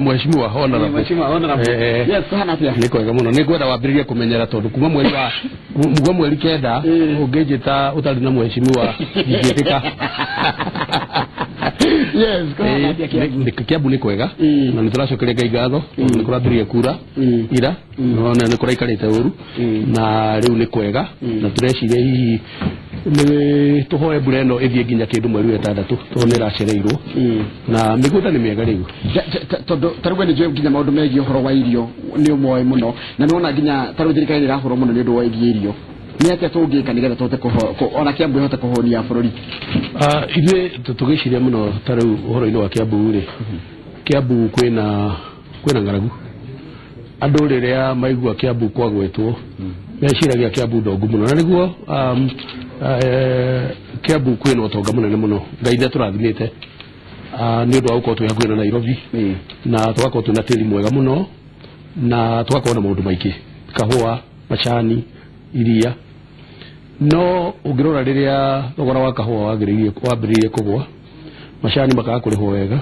Mheshimiwa Honorable. Mheshimiwa Honorable. Yes, kuhana atia? Nĩ kwega mũno. Nĩ ngwenda wambĩrĩrie kũmenyera tondũ kuma mweri wa kuma mweri 9 ũngĩnjĩta ũtarĩ na mheshimiwa ndingĩtĩka. Yes, kuhana atia Kiambu? Kiambu nĩ kwega na nĩ tũracokeria Ngai ngatho tondũ nĩ kũrambĩrĩria kura ira nona nĩ kũraikarĩte ũru na rĩu nĩ kwega na tũreciria hihi nĩ tũhoe mbura ĩno ĩthiĩ nginya kĩndũ mweri wa 6 tondũ nĩ ĩracereirwo na mĩgũnda nĩ mĩega rĩu. Tondũ ta rĩu nĩ njũĩ nginya maũndũ megiĩ ũhoro wa irio nĩ ũmoĩ mũno na nĩwona nginya ta rĩu thirikari nĩ ĩrahũrwo mũno nĩ ũndũ wa irio irio nĩ atĩa tũngĩka nĩgetha tũhote ona Kiambu ĩhote kũhũnia bũrũri? Ithuĩ tũgĩciria mũno ta rĩu ũhoro-inĩ wa Kiambu rĩ, Kiambu kwĩna ng'aragu. Andũ rĩrĩa maigua Kiambu kwagwetwo meciragia Kiambu ndongu mũno na nĩguo Kiambu kwĩna ũtonga mũnene mũno. Ngai nĩ atũrathimĩte nĩ ũndũ wa gũkorwo twĩ hakuhĩ na Nairobi na tũgakorwo twĩna tĩri mwega mũno na tũgakorwo na maũndũ maingĩ, kahũa, macani, iria. No ũngĩrora rĩrĩa thogora wa kahũa wambĩrĩirie kũgũa, macani makaga kũrĩhwo wega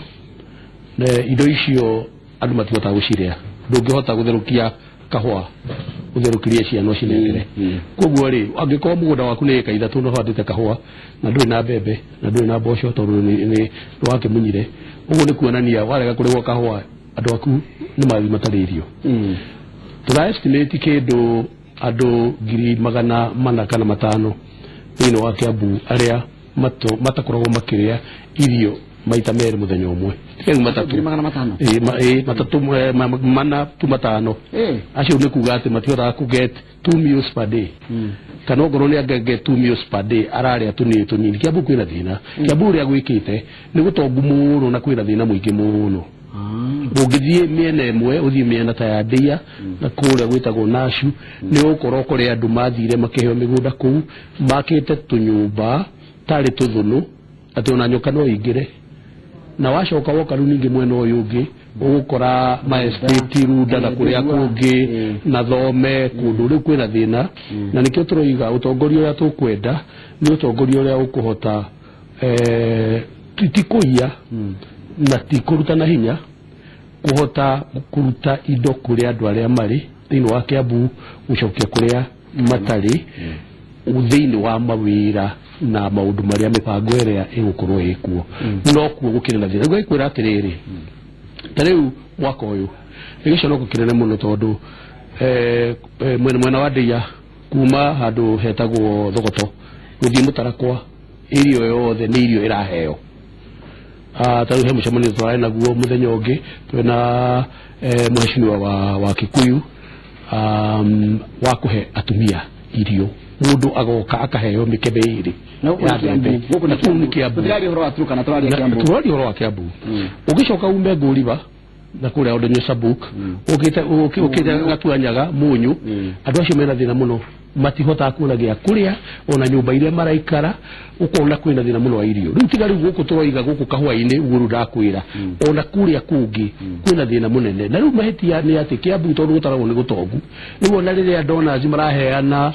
na indo icio andũ matihotaga gũcirĩa. Ndũngĩhota gũtherũkia kahũa ũtherũkirie ciana ũcinengere. Koguo rĩ, angĩkorwo mũgũnda waku nĩ ĩka 3 na ũhandĩte kahũa na ndũrĩ na mbembe na ndũrĩ na mboco tondũ nĩ wakĩmunyire, ũguo nĩ kuonania warega kũrĩhwo kahũa andũ aku nĩ mathiĩ matarĩ irio. Tũra estimate kĩndũ andũ 400,000 kana 500 thĩinĩ wa Kiambu arĩa matakoragwo makĩrĩa irio maita 2 mũthenya ũmwe. Rĩu matatũ. 500? Matatũ, 4 tu 5. Acio nĩ kuga atĩ matihotaga kũ get 2 meals per day. Kana ongorwo nĩ angĩ get 2 meals per day ararĩa tũnini tũnini. Kiambu kwĩna thĩna. Kiambu ũrĩa gwĩkĩte nĩ gũtongu mũno na kwĩna thĩna mũingĩ mũno. Ũngĩthiĩ mĩena ĩmwe ũthiĩ mĩena ta ya Ndeia na kũrĩa gwĩtagwo Nashu nĩ ũgũkorwo kũrĩ andũ mathire makĩheo mĩgũnda kũu makĩte tũnyũmba tarĩ tũthũnũ atĩ ona nyoka no ĩingĩre. Na wacoka woka rĩu ningĩ mwena ũyũ ũngĩ ũgũkora ma estate Runda na kũrĩa kũngĩ na Thome kũndũ rĩu kwĩna thĩna. Na nĩkĩo tũroiga ũtongoria ũrĩa tũkwenda nĩ ũtongoria ũrĩa ũkũhota ti kũiya na ti kũruta na hinya, kũhota kũruta indo kũrĩ andũ arĩa marĩ thĩinĩ wa Kiambu gũcokia kũrĩa matarĩ thĩinĩ wa mawĩra na maũndũ marĩa mĩbango ĩrĩa ĩgũkorwo ĩkuo. No kuo gũkĩrĩ na thĩna. Rĩu ngwĩra atĩrĩrĩ, ta rĩu mwaka ũyũ nĩ gĩconoko kĩnene mũno tondũ mwena wa Ndeia kuma handũ hetagwo Thogoto gũthiĩ Mũtarakwa irio yothe nĩ irio ĩraheo. Ta rĩu he mũcemanio tũrarĩ naguo mũthenya ũngĩ twĩna mheshimiwa wa Kikuyu wa kũhe atumia irio. Mũndũ agoka akaheo mĩkebe 2 ya mbembe. Gũkũ nĩ Kiambu. Tũtiraria ũhoro wa Turkana, tũraria Kiambu. Tũraria ũhoro wa Kiambu. Ũgĩcoka ume Ngũriba na kũrĩa Oldonyo Sabuk ũkĩte Gatuanyaga Mũnyũ, andũ acio mena thĩna mũno, matihotaga kuona gĩa kũrĩa ona nyũmba iria maraikara ũkona kwĩna thĩna mũno wa irio. Rĩu tiga rĩu gũkũ tũroiga gũkũ kahũa-inĩ ũguo rĩu ndakwĩra, ona kũrĩa kũngĩ kwĩna thĩna mũnene. Na rĩu mahĩtia nĩ atĩ Kiambu tondũ gũtaragwo nĩ gũtongu, rĩu ona rĩrĩa donors maraheana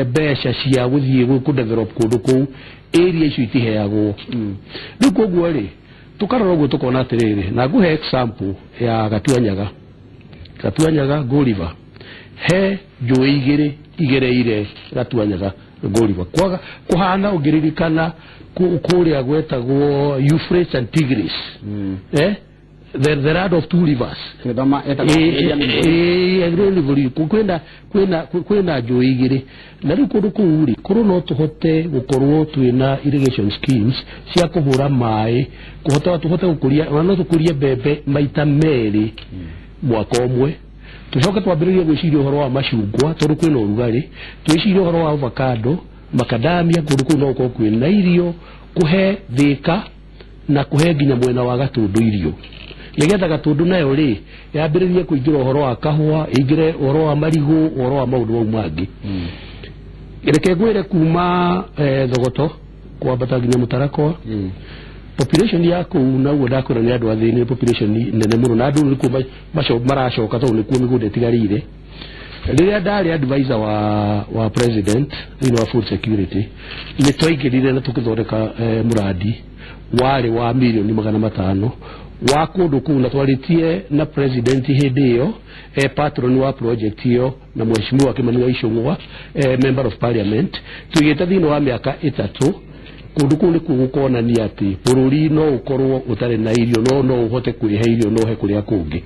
mbeca cia gũthiĩ kũ develop kũndũ kũu, area icio itiheagwo. Rĩu koguo rĩ, tũkarora ũguo tũkona atĩrĩrĩ, na ngũhe example ya Gatuanyaga. Gatuanyaga Ngũriba he njũĩ 2 igereire Gatuanyaga Ngũriba. Kwaga kũhana ũngĩririkana kũrĩa gwetagwo Euphrates and Tigris. The land of two rivers. Kwĩna njũĩ 2 na rĩu kũndũ kũu rĩ, korwo no tũhote gũkorwo twĩna irrigation schemes cia kũhũra maĩ, kũhota tũhote gũkũria, ona no tũkũrie mbembe maita 2 mwaka ũmwe. Tũcoke twambĩrĩrie gwĩciria ũhoro wa macungwa tondũ kwĩna ũrugarĩ, twĩcirie ũhoro wa avocado, macadamia, kũndũ kũu no gũkorwo kwĩna irio kũhe Thĩka na kũhe nginya mwena wa Gatũndũ irio, nĩgetha Gatũndũ nayo rĩ yambĩrĩrie kũingĩra ũhoro wa kahũa, ĩingĩre ũhoro wa marigũ, ũhoro wa maũndũ mau mangĩ. Reke ngwĩre kuma Thogoto kwambata nginya Mũtarakwa, population ya kũu naguo ndakwĩra nĩ andũ athĩni, population nene mũno na andũ nĩkuo maracoka tondũ nĩkuo mĩgũnda ĩtigarĩire. Rĩrĩa ndarĩ advisor wa president thĩinĩ wa food security, nĩ twaingĩrire na tũkĩthondeka mũrandi warĩ wa 500,000,000 wa kũndũ kũu na twarĩtie na president hĩndĩ ĩyo, patron wa project ĩyo na mheshimiwa Kimani wa Ichung'wa, member of parliament. Tuigĩte thĩinĩ wa mĩaka 3 kũndũ kũu nĩkuo gũkonania atĩ bũrũri no ũkorwo ũtarĩ na irio no ũhote kwĩhe irio no he kũrĩa kũngĩ.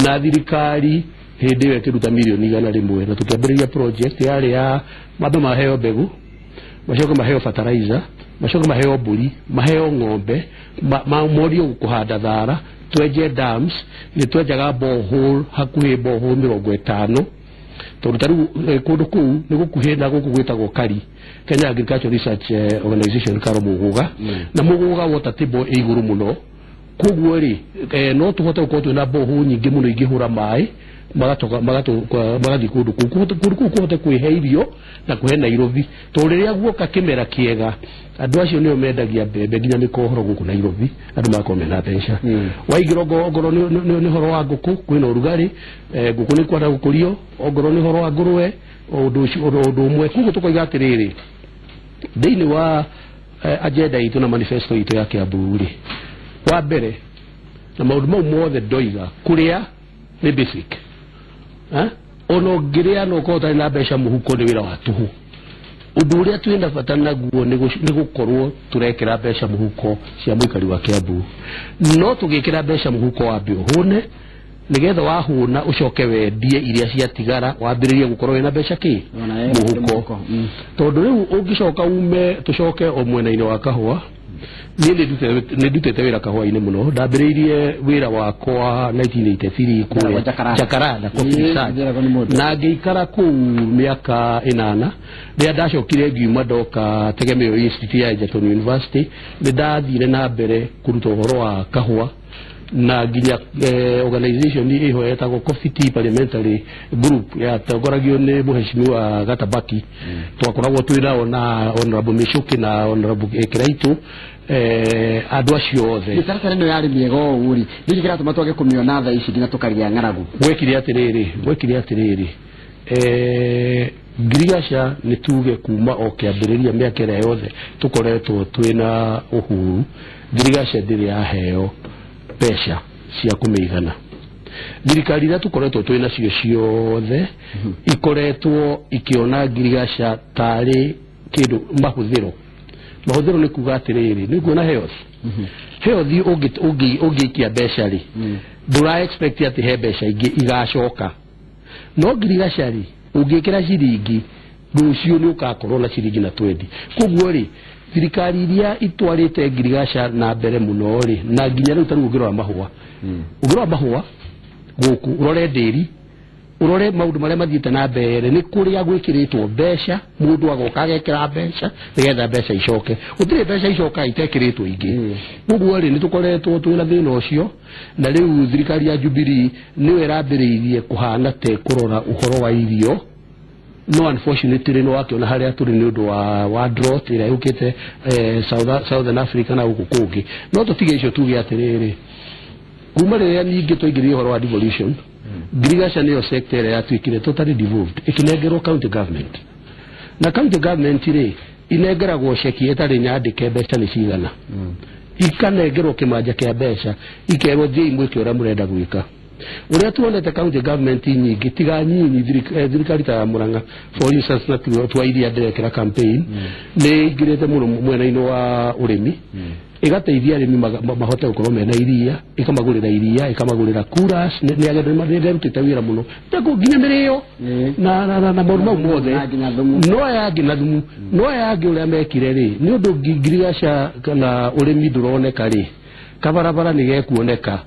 Na thirikari hĩndĩ ĩyo ĩkĩruta mirioni 100 na tũkĩambĩrĩria project yarĩ ya mambe maheo mbegũ, macoke maheo fertilizer, macoke maheo mbũri, maheo ng'ombe, morio kũhanda thara, twenje dams, nĩ twenjaga borehole hakuhĩ borehole 50 tondũ ta rĩu kũndũ kũu nĩ gũkuhĩ na gũkũ gwĩtagwo KARI, Kenya Agricultural Research Organization, karo Mũgũga, na Mũgũga water table ĩ igũrũ mũno, koguo rĩ no tũhote gũkorwo twĩna borehole nyingĩ mũno ingĩhũra maĩ magathiĩ kũndũ kũu, kũndũ kũu kũhote kwĩhe irio na kũhe Nairobi, tondũ rĩrĩa guoka kĩmera kĩega andũ acio nĩo mendagia mbembe nginya mĩkohoro gũkũ Nairobi, andũ magakorwo mena mbeca. Waingĩra ongorwo nĩ ũhoro wa ngũkũ kwĩna ũrugarĩ, ngũkũ nĩ kwenda gũkũrio, ongorwo nĩ ũhoro wa ngũrwe ũndũ ũmwe. Koguo tũkoiga atĩrĩrĩ, thĩinĩ wa agenda itũ na manifesto itũ ya Kiambu rĩ, wa mbere na maũndũ mau mothe ndoiga, kũrĩa nĩ basic. Ona ũngĩrĩa no ũkorwo ũtarĩ na mbeca mũhuko nĩ wĩra wa tũhũ. Ũndũ ũrĩa twĩna bata naguo nĩ gũkorwo tũrekĩra mbeca mũhuko cia mũikari wa Kiambu. No tũgĩkĩra mbeca mũhuko wambe ũhũne, nĩgetha wahũna ũcoke wendie iria ciatigara wambĩrĩrie gũkorwo wĩna mbeca kĩ mũhuko. Tondũ rĩu ũngĩcoka ume tũcoke o mwena-inĩ wa kahũa, niĩ nĩ ndutĩte wĩra kahũa-inĩ mũno, ndambĩrĩirie wĩra wakwa 1983 kũrĩa Jacaranda Coffee Research, na ngĩikara kũu mĩaka 8. Rĩrĩa ndacokire ngiuma ndoka Tegemeo Institute ya Egerton University, nĩ ndathire na mbere kũruta ũhoro wa kahũa na nginya organization ĩho yetagwo Coffee Tea Parliamentary Group yatongoragio nĩ mheshimiwa Gatabaki. Twakoragwo twĩ nao na Honorable Michuki na Honorable Kiraitu, andũ acio othe. Mĩtaratara ĩno yarĩ mĩega ũũ rĩ, nĩkĩ kĩratũma twage kũmĩona thaa ici nginya tũkagĩa ng'aragu? Gwekire atĩrĩrĩ, ngirigaca nĩ tuge kuma o kĩambĩrĩria mĩaka ĩrĩa yothe tũkoretwo twĩna ũhuru, ngirigaca ndĩrĩ yaheo mbeca cia kũmĩigana. Thirikari iria tũkoretwo twĩ nacio ciothe ikoretwo ikĩona ngirigaca tarĩ kĩndũ mahũthĩro. Mahũthĩro nĩ kuga atĩrĩrĩ, nĩ kuona health. Health ũngĩikia mbeca rĩ, ndũra expect atĩ he mbeca ingĩ igacoka. No ngirigaca rĩ, ũngĩkĩra ciringi rũciũ nĩ ũgakorwo na ciringi na 20. Koguo rĩ, thirikari iria itwarĩte ngirigaca na mbere mũno rĩ, na nginya rĩu ta rĩu ũngĩrora mahũa, ũngĩrora mahũa gũkũ, ũrore ndĩri, ũrore maũndũ marĩa mathiĩte na mbere, nĩ kũrĩa gwĩkĩrĩtwo mbeca, mũndũ agoka agekĩra mbeca nĩgetha mbeca icoke. Gũtirĩ mbeca icokaga itekĩrĩtwo ingĩ. Koguo rĩ, nĩ tũkoretwo twĩna thĩna ũcio, na rĩu thirikari ya Jubilee nĩyo ĩrambĩrĩirie kũhana te kũrora ũhoro wa irio. No unfortunately no wakĩona harĩa tũrĩ nĩ ũndũ wa drought ĩrĩa yũkĩte Southern Africa na gũkũ kũngĩ. No tũtige icio tuge atĩrĩrĩ, kuma rĩrĩa ningĩ twaingĩrire ũhoro wa devolution, ngirigaca nĩyo sector ĩrĩa yatuĩkire totally devolved, ĩkĩnengerwo county government. Na county government rĩ, inengeragwo ceki ĩtarĩ nyandĩke mbeca nĩ cigana, ikanengerwo kĩmanja kĩa mbeca, ikerwo thiĩi mwĩke ũrĩa mũrenda gwĩka. Ũrĩa tuonete county government nyingĩ tiga nyinyi, thirikari ta ya Murang'a for instance, na twa iria ndĩrekĩra campaign, nĩ ĩingĩrĩte mũno mwena-inĩ wa ũrĩmi, ĩgateithia arĩmi mahote gũkorwo mena iria, ĩkamagũrĩra iria, ĩkamagũrĩra coolers, nĩ ĩrutĩte wĩra mũno nginya mĩrĩo na maũndũ mau mothe, no aya angĩ na thumu. No aya angĩ ũrĩa mekire rĩ, nĩ ũndũ ngirigaca kana ũrĩmi ndũroneka rĩ, kabarabara nĩ gekuoneka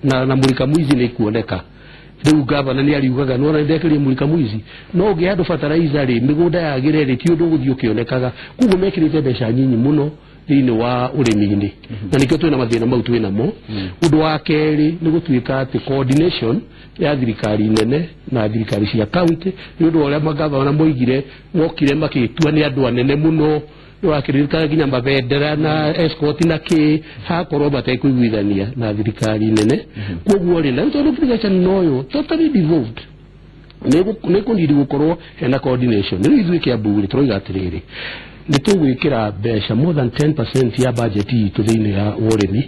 na mũrika mwizi nĩ kuoneka. Rĩu gavana nĩ ariugaga nĩ wona nĩndekĩrire mũrika mwizi, no ũngĩ handũ fertilizer rĩ, mĩgũnda yagĩre rĩ, ti ũndũ ũgũthiĩ ũkĩonekaga. Koguo mekĩrĩte mbeca nyinyi mũno thĩinĩ wa ũrĩmi-inĩ, na nĩkĩo twĩna mathĩna mau twĩ namo. Ũndũ wa kerĩ nĩ gũtuĩka atĩ coordination ya thirikari nene na thirikari cia county, nĩ ũndũ wa ũrĩa magavana moigire, mokire makĩtua nĩ andũ anene mũno, wakĩririkana nginya mabendera na escort na kĩ, hakorwo matekũiguithania na thirikari nene. Koguo rĩ, na tondũ ngirigaca noyo totally devolved, nĩ kũnidi gũkorwo hena coordination. Rĩu ithuĩ Kiambu rĩ, tũroiga atĩrĩrĩ, nĩ tũgwĩkĩra mbeca more than 10% ya budget itũ thĩinĩ ya ũrĩmi.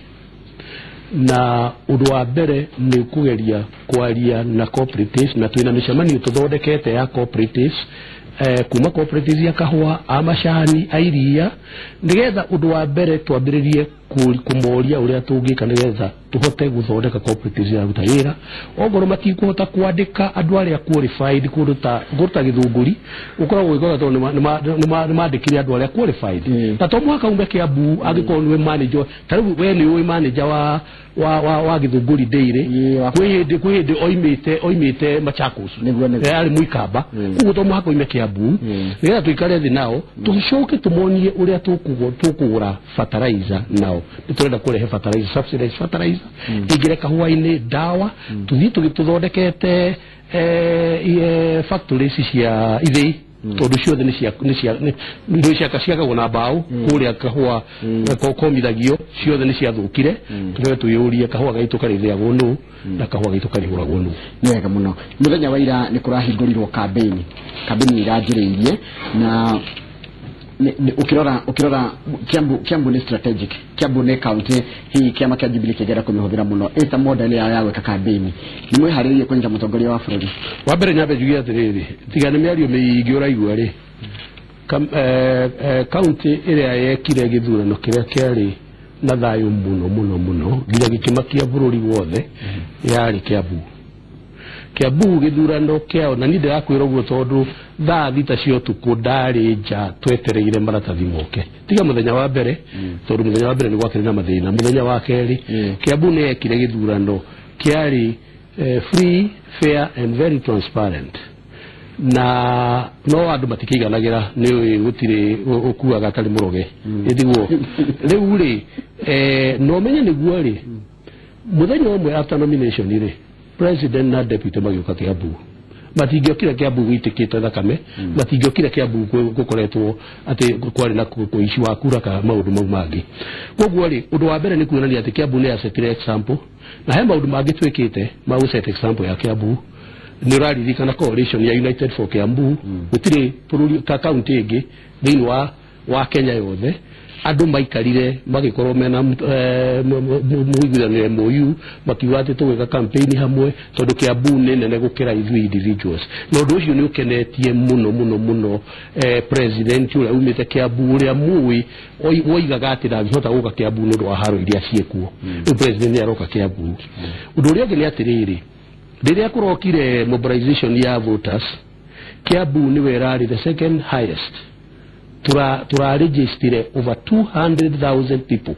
Na ũndũ wa mbere nĩ kũgeria kwaria na cooperatives, na twĩna mĩcemanio tũthondekete ya cooperatives, kuma cooperatives ya kahũa, a macani, a iria, nĩgetha ũndũ wa mbere twambĩrĩrie kũmoria ũrĩa tũngĩka nĩgetha tũhote gũthondeka cooperatives iraruta wĩra. Ongorwo matikũhota kwandĩka andũ arĩa qualified kũndũ ta Gĩthũngũri, ũkoragwo ũgĩkora tondũ nĩ mandĩkire andũ arĩa qualified. Na to mũhaka ume Kiambu angĩkorwo nĩwe manager, ta rĩu we nĩ ũĩ manager wa Gĩthũngũri Dairy, kwĩ hĩndĩ oimĩte Machakos, arĩ Mũikamba, koguo to mũhaka oime Kiambu, nĩgetha tũikare thĩ nao tũcoke tũmonie ũrĩa tũkũgũra fertilizer nao. Nĩ tũrenda kũrehe fertilizer, subsidized fertilizer ĩingĩre kahũa-inĩ, ndawa, tũthiĩ tũthondekete factories cia ithĩi, tondũ ciothe nĩ ciakagwo na mbaũ kũrĩa kahũa komithagio, ciothe nĩ ciathũkire. Tũcoke twĩyũrie kahũa gaitũ karĩthĩagwo nũ na kahũa gaitũ karĩhũragwo nũ. Nĩ wega mũno. Mũthenya wa ira nĩ kũrahingũrirwo kambĩini iranjĩrĩirie, na ukirora Kiambu nĩ strategic, Kiambu nĩ county hihi kĩama kĩa Jubilee kĩngĩenda kũmĩhũthĩra mũno ĩta model yao ya gwĩka kambĩini. Nĩ mwĩharĩrĩirie kũnyita mũtongoria wa bũrũri? Wa mbere nyambe njuge atĩrĩrĩ, tiga nĩ mĩario mĩingĩ ũraigua rĩ, county ĩrĩa yekire gĩthurano kĩrĩa kĩarĩ na thayũ mũno mũno mũno nginya gĩkĩmakia bũrũri wothe yarĩ Kiambu. Kiambu gĩthurano kĩao, na niĩ ndĩrakwĩra ũguo tondũ thaa 6 cia ũtukũ ndarĩ nja twetereire maratathi moke, tiga mũthenya wa mbere, tondũ mũthenya wa mbere nĩ gwakĩrĩ na mathĩna. Mũthenya wa kerĩ Kiambu nĩ yekire gĩthurano kĩarĩ free, fair and very transparent, na no andũ matikĩiganagĩra, nĩ ũĩ gũtirĩ ũkuaga atarĩ mũroge, ĩtiguo rĩu rĩ, no menye nĩguo rĩ, mũthenya ũmwe after nomination rĩ, president na deputy magĩũka Kiambu. Matingĩokire Kiambu gũitĩkĩte thakame, matingĩokire Kiambu gũkoretwo atĩ kwarĩ na kũici wa kura ka maũndũ mau mangĩ. Koguo rĩ, ũndũ wa mbere nĩ kuonania atĩ Kiambu nĩ yasetire example, na he maũndũ mangĩ twĩkĩte ma gũset example ya Kiambu. Nĩ ũraririkana coalition ya United for Kiambu, gũtirĩ bũrũri ka county ĩngĩ thĩinĩ wa Kenya yothe andũ maikarire magĩkorwo mena mũiguithanio MOU, makiuga atĩ tũgwĩka campaign hamwe tondũ Kiambu nĩ nene gũkĩra ithuĩ individuals. Na ũndũ ũcio nĩ ũkenetie mũno mũno mũno president ũrĩa umĩte Kiambu, ũrĩa mũĩ woigaga atĩ ndangĩhota gũka Kiambu nĩ ũndũ wa haro iria ciĩkuo. Rĩu president nĩ aroka Kiambu. Ũndũ ũrĩa ũngĩ nĩ atĩrĩrĩ, rĩrĩa kũrokire mobilization ya voters, Kiambu nĩwe ĩrarĩ the second highest. Tũraregistire over 200,000 people.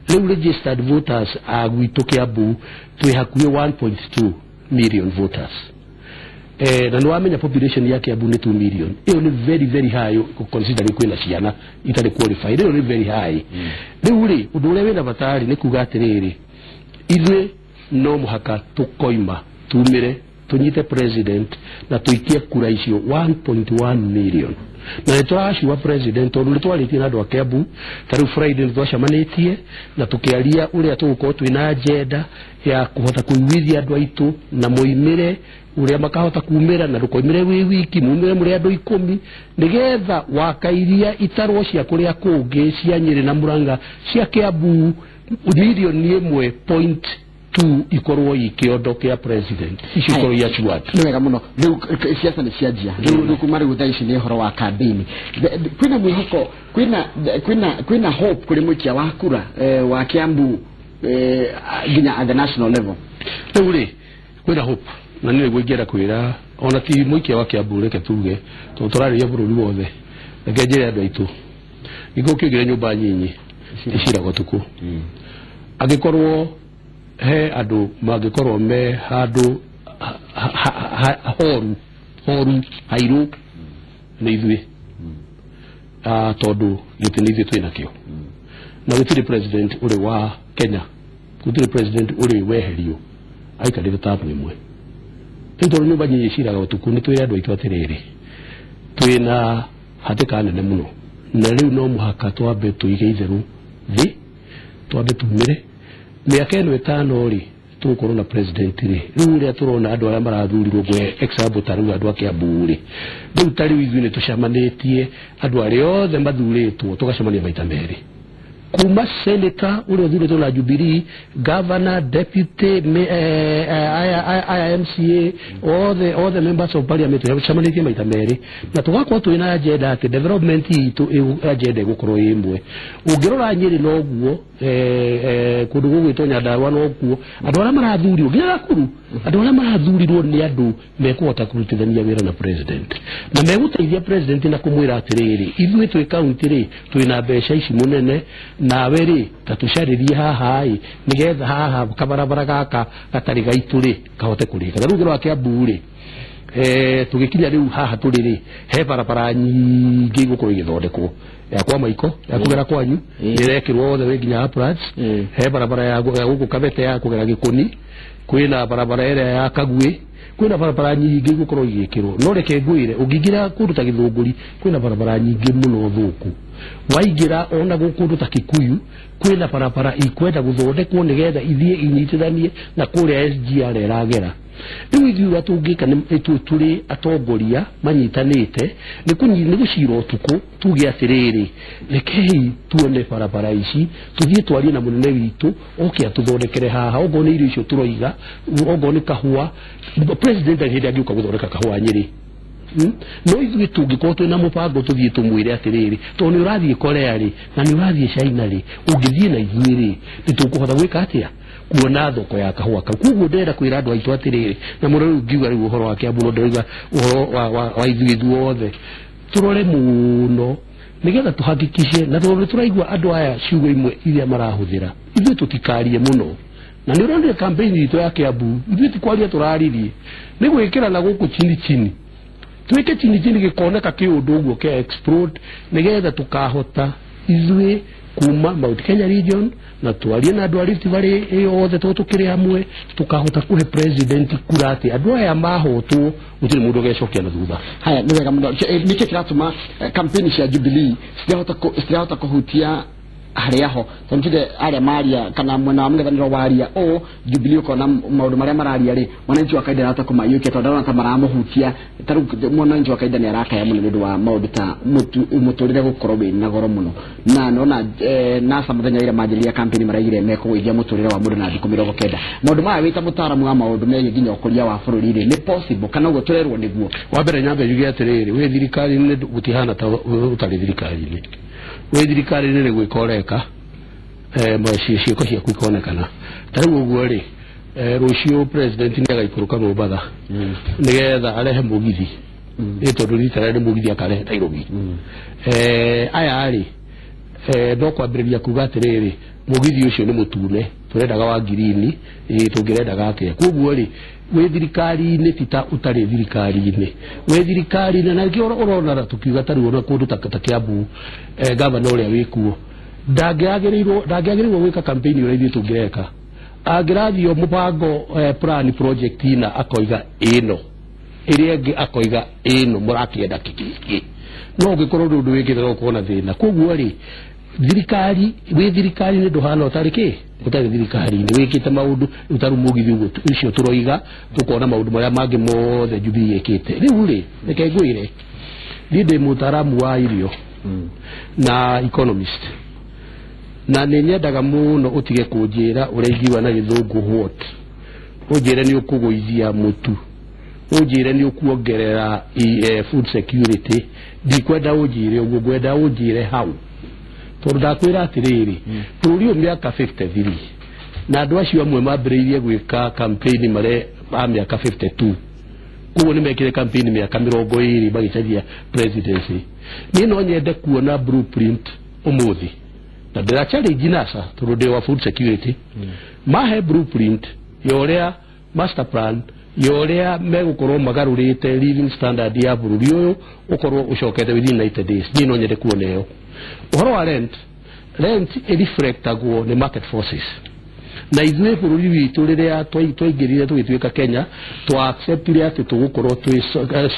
Rĩu registered voters a gwitũ Kiambu twĩ hakuhĩ 1.2 million voters. Na nĩ wamenya population ya Kiambu nĩ 2 million. Ĩyo nĩ very very high considering kwĩna ciana itarĩ qualified. Ĩyo nĩ very high. Rĩu rĩ, ũndũ ũrĩa wĩna bata rĩ nĩ kuga atĩrĩrĩ, ithuĩ no mũhaka tũkoima tumĩre tũnyite president na tũikie kura icio 1.1 million. Na nĩ tũracua president tondũ nĩ twarĩtie na andũ a Kiambu, ta rĩu Friday nĩ twacemanĩtie na tũkĩaria ũrĩa tũgũkorwo twĩna agenda ya kũhota kũiguithia andũ aitũ na moimĩre ũrĩa makahota kumĩra, na ndũkoimĩre wĩ wiki, mumĩre mũrĩ andũ 10, nĩgetha wakairia itarwo cia kũrĩa kũngĩ cia Nyĩrĩ na Murang'a cia Kiambu milioni 1.2 ikorwo ikĩondo kĩa president, icio ikorwo iacuat. Nĩ wega mũno. Rĩu siasa nĩ cianjia. Rĩu kuma rĩu thaa ici nĩ ũhoro wa kambĩini. Kwĩna mwĩhoko, kwĩna hope kũrĩ mũikia wa kura wa Kiambu nginya at the national level. Rĩu rĩ, kwĩna hope, na nĩ nĩguo ingĩenda kwĩra ona ti mũikia wa Kiambu, reke tuge tondũ tũrarĩria bũrũri wothe, reke njĩre andũ aitũ, gĩkũ kĩngĩre nyũmba nyinyi iciraga ũtukũ. Angĩkorwo he andũ mangĩkorwo me handũ horu hairũ nĩ ithuĩ, tondũ gĩtĩ nĩ ithuĩ twĩnakĩo, na gũtirĩ president ũrĩ wa Kenya, gũtirĩ president ũrĩ weherio aikarĩte tabu ĩmwe. Rĩu tondũ nyũmba nyinyi iciraga ũtukũ, nĩ twĩre andũ aitũ atĩrĩrĩ, twĩna hatĩka nene mũno, na rĩu no mũhaka twambe tũige itherũ thĩ, twambe tumĩre mĩaka ĩno 5 rĩ, tũgũkorwo na president rĩ. Rĩu ũrĩa tũrona andũ arĩa marathurirwo, ngwe example ta rĩu andũ a Kiambu rĩ, rĩu ta rĩu ithuĩ nĩ tũcemanĩtie andũ arĩa othe mathurĩtwo, tũgacemania maita merĩ, Kuma senator ũrĩa ũthurĩtwo na Jubilee, governor, deputy, aya MCA, all the members of parliament tucemanĩtie maita merĩ na tũgakorwo twĩna agenda atĩ development itũ agenda ĩgũkorwo ĩ ĩmwe. Ũngĩrora Nyĩrĩ noguo, kũndũ gũgwĩtwo Nyandarua noguo, andũ arĩa marathurirwo nginya Nakuru, andũ arĩa marathurirwo nĩ andũ mekũhota kũrutithania wĩra na president na megũteithia president na kũmwĩra atĩrĩrĩ, ithuĩ twĩ kaunti rĩ, twĩna mbeca ici mũnene, nawe rĩ ta tũcarĩrie haha ĩ, nĩgetha haha kabarabara gaka gatarĩ gaitũ rĩ kahote kũrĩka. Ta rĩu ũngĩrora Kiambu rĩ, tũgĩkinya rĩu haha tũrĩ rĩ, he barabara nyingĩ igũkorwo igĩthondekwo ya kwa Maiko ya kũgera kwanyu ĩrekĩrwo othe wĩ nginya Uplands, he barabara ya gũkũ Kabete ya kũgera Gĩkũni, kwĩna barabara ĩrĩa ya Kagwĩ, kwĩna barabara nyingĩ igũkorwo igĩkĩrwo. No reke ngwĩre, ũngĩingĩra kũndũ ta Gĩthũngũri kwĩna barabara nyingĩ mũno thũku, waingĩra ona kũndũ ta Kikuyu kwĩna barabara ikwenda gũthondekwo nĩgetha ithiĩ inyitithanie na kũrĩa SGR ĩragera. Rĩu ithuĩ ũrĩa tũngĩka nĩ tũrĩ atongoria manyitanĩte nĩ gũcira ũtukũ tuge atĩrĩrĩ, rekei tuone barabara ici, tũthiĩ twarie na mũnene witũ oke atũthondekere haha, okorwo nĩ irio icio tũroiga, okorwo nĩ kahũa, president hĩndĩ angĩũka gũthondeka kahũa Nyĩrĩ. No ithuĩ tũngĩkorwo twĩna mũbango tũthiĩ tũmwĩre atĩrĩrĩ, tondũ nĩ ũrathiĩ Korea rĩ na nĩ ũrathiĩ China rĩ, ũngĩthiĩ na ithuĩ rĩ, nĩ tũkũhota gwĩka atĩa kuona thoko ya kahũa kau. Koguo ndĩrenda kwĩra andũ aitũ atĩrĩrĩ, na mũno rĩu ngiuga rĩu ũhoro wa Kiambu, no ndĩrauga ũhoro wa ithuĩ ithuothe, tũrore mũno nĩgetha tũhakikishe, na tondũ nĩtũraigua andũ aya ciugo imwe iria marahũthĩra, ithuĩ tũtikarie mũno. Na nĩ ũronire campaign itũ ya Kiambu, ithuĩ ti kwaria tũraririe, nĩ gwĩkĩra na gũkũ chini chini, twĩke chini chini gĩkoneka kĩũndũ ũguo kĩa explode, nĩgetha tũkahota ithuĩ kuma Mount Kenya region na twarie na andũ a Rift Valley yothe tondũ tũkĩrĩ hamwe, tũkahota kũhe president kura atĩ andũ aya mahotwo gũtirĩ mũndũ ũgecokia na thutha. Haya, nĩ wega mũno. Nĩkĩ kĩratũma campaign cia Jubilee citirahota kũhutia harĩa ho, tondũ tuge arĩa maria kana mwena wa mũng'ethanĩro waria ũũ, Jubilee ũkona maũndũ marĩa mararia rĩ, mwananchi wa kawaida arahota kũmaiyũkia tondũ ndarona ta maramũhutia. Ta rĩu mwananchi wa kawaida nĩ arakaya mũno nĩ ũndũ wa maũndũ ta mũtũrĩre gũkorwo wĩ na goro mũno, na nona NASA mũthenya ũrĩa manjĩrĩria campaign maraigire mekũgũithia mũtũrĩre wa mũndũ na thikũ 90. Maũndũ maya wĩ ta mũtaaramu wa maũndũ megiĩ nginya ũkũria wa bũrũri rĩ, nĩ possible kana ũguo tũrerwo nĩguo? Wa mbere nyambe njuge atĩrĩrĩ, wĩ thirikari-inĩ gũtihana ta ũtarĩ thirikari-inĩ. Wĩ thirikari-inĩ nĩ gwĩka ũreka, ciĩko ciaku ikonekana. Ta rĩu ũguo rĩ, rũciũ president nĩ agaikũrũka Mombatha nĩgetha arehe mũgithi, nĩ tondũ rita rĩrĩ mũgithi akarehe Nairobi. Aya rĩ, no kwambĩrĩria kuga atĩrĩrĩ, mũgithi ũcio nĩ mũtune, tũrendaga wa ngirini, tũngĩrendaga atĩa. Koguo rĩ, wĩ thirikari-inĩ ti ta ũtarĩ thirikari-inĩ, wĩ thirikari-inĩ na nĩkĩo ũrona tũkiuga ta rĩu ona kũndũ ta Kiambu, gavana ũrĩa wĩkuo ndangĩagĩrĩirwo gwĩka campaign ũrĩa ithuĩ tũngĩreka. Angĩrathio mũbango, plan project na akoiga ĩno, ĩrĩa ĩngĩ akoiga ĩno, mũrakĩenda kĩkĩ, no ũngĩkorwo ndũ ũndũ wĩkĩte no ũkorwo na thĩna. Koguo rĩ, thirikari wĩ thirikari-inĩ ndũhana ũtarĩ kĩ ũtarĩ thirikari-inĩ, wĩkĩte maũndũ ũtarĩ mũgithi ũguo ũcio tũroiga, tũkona maũndũ marĩa mangĩ mothe Jubilee ĩkĩte. Rĩu rĩ, reke ngwĩre, niĩ ndĩ mũtaaramu wa irio na economist, na nĩ nyendaga mũno ũtige kũnjĩra ũrĩa ingiuga na gĩthũngũ what, ũnjĩre nĩ ũkũgũithia mũtu, ũnjĩre nĩ ũkuongerera food security. Ndikwenda ũnjĩre ũguo, ngwenda ũnjĩre hau, tondũ ndakwĩra atĩrĩrĩ, bũrũri ũyũ mĩaka 53 na andũ acio amwe mambĩrĩirie gwĩka campaign marĩ a mĩaka 52, koguo nĩ mekire campaign mĩaka 20 magĩcaria presidency. Niĩ no nyende kuona blueprint ũmũthĩ, na ndĩra challenge NASA tondũ ndĩ wa food security, mahe blueprint ya ũrĩa master plan ya ũrĩa megũkorwo magarũrĩte living standard ya bũrũri ũyũ ũkorwo ũcokete within 90 days. Niĩ no nyende kuona ĩyo. Ũhoro wa rent, rent ĩreflectagwo nĩ market forces. Na ithuĩ bũrũri witũ rĩrĩa twaingĩrire tũgĩtuĩka Kenya, twa acceptire atĩ tũgũkorwo twĩ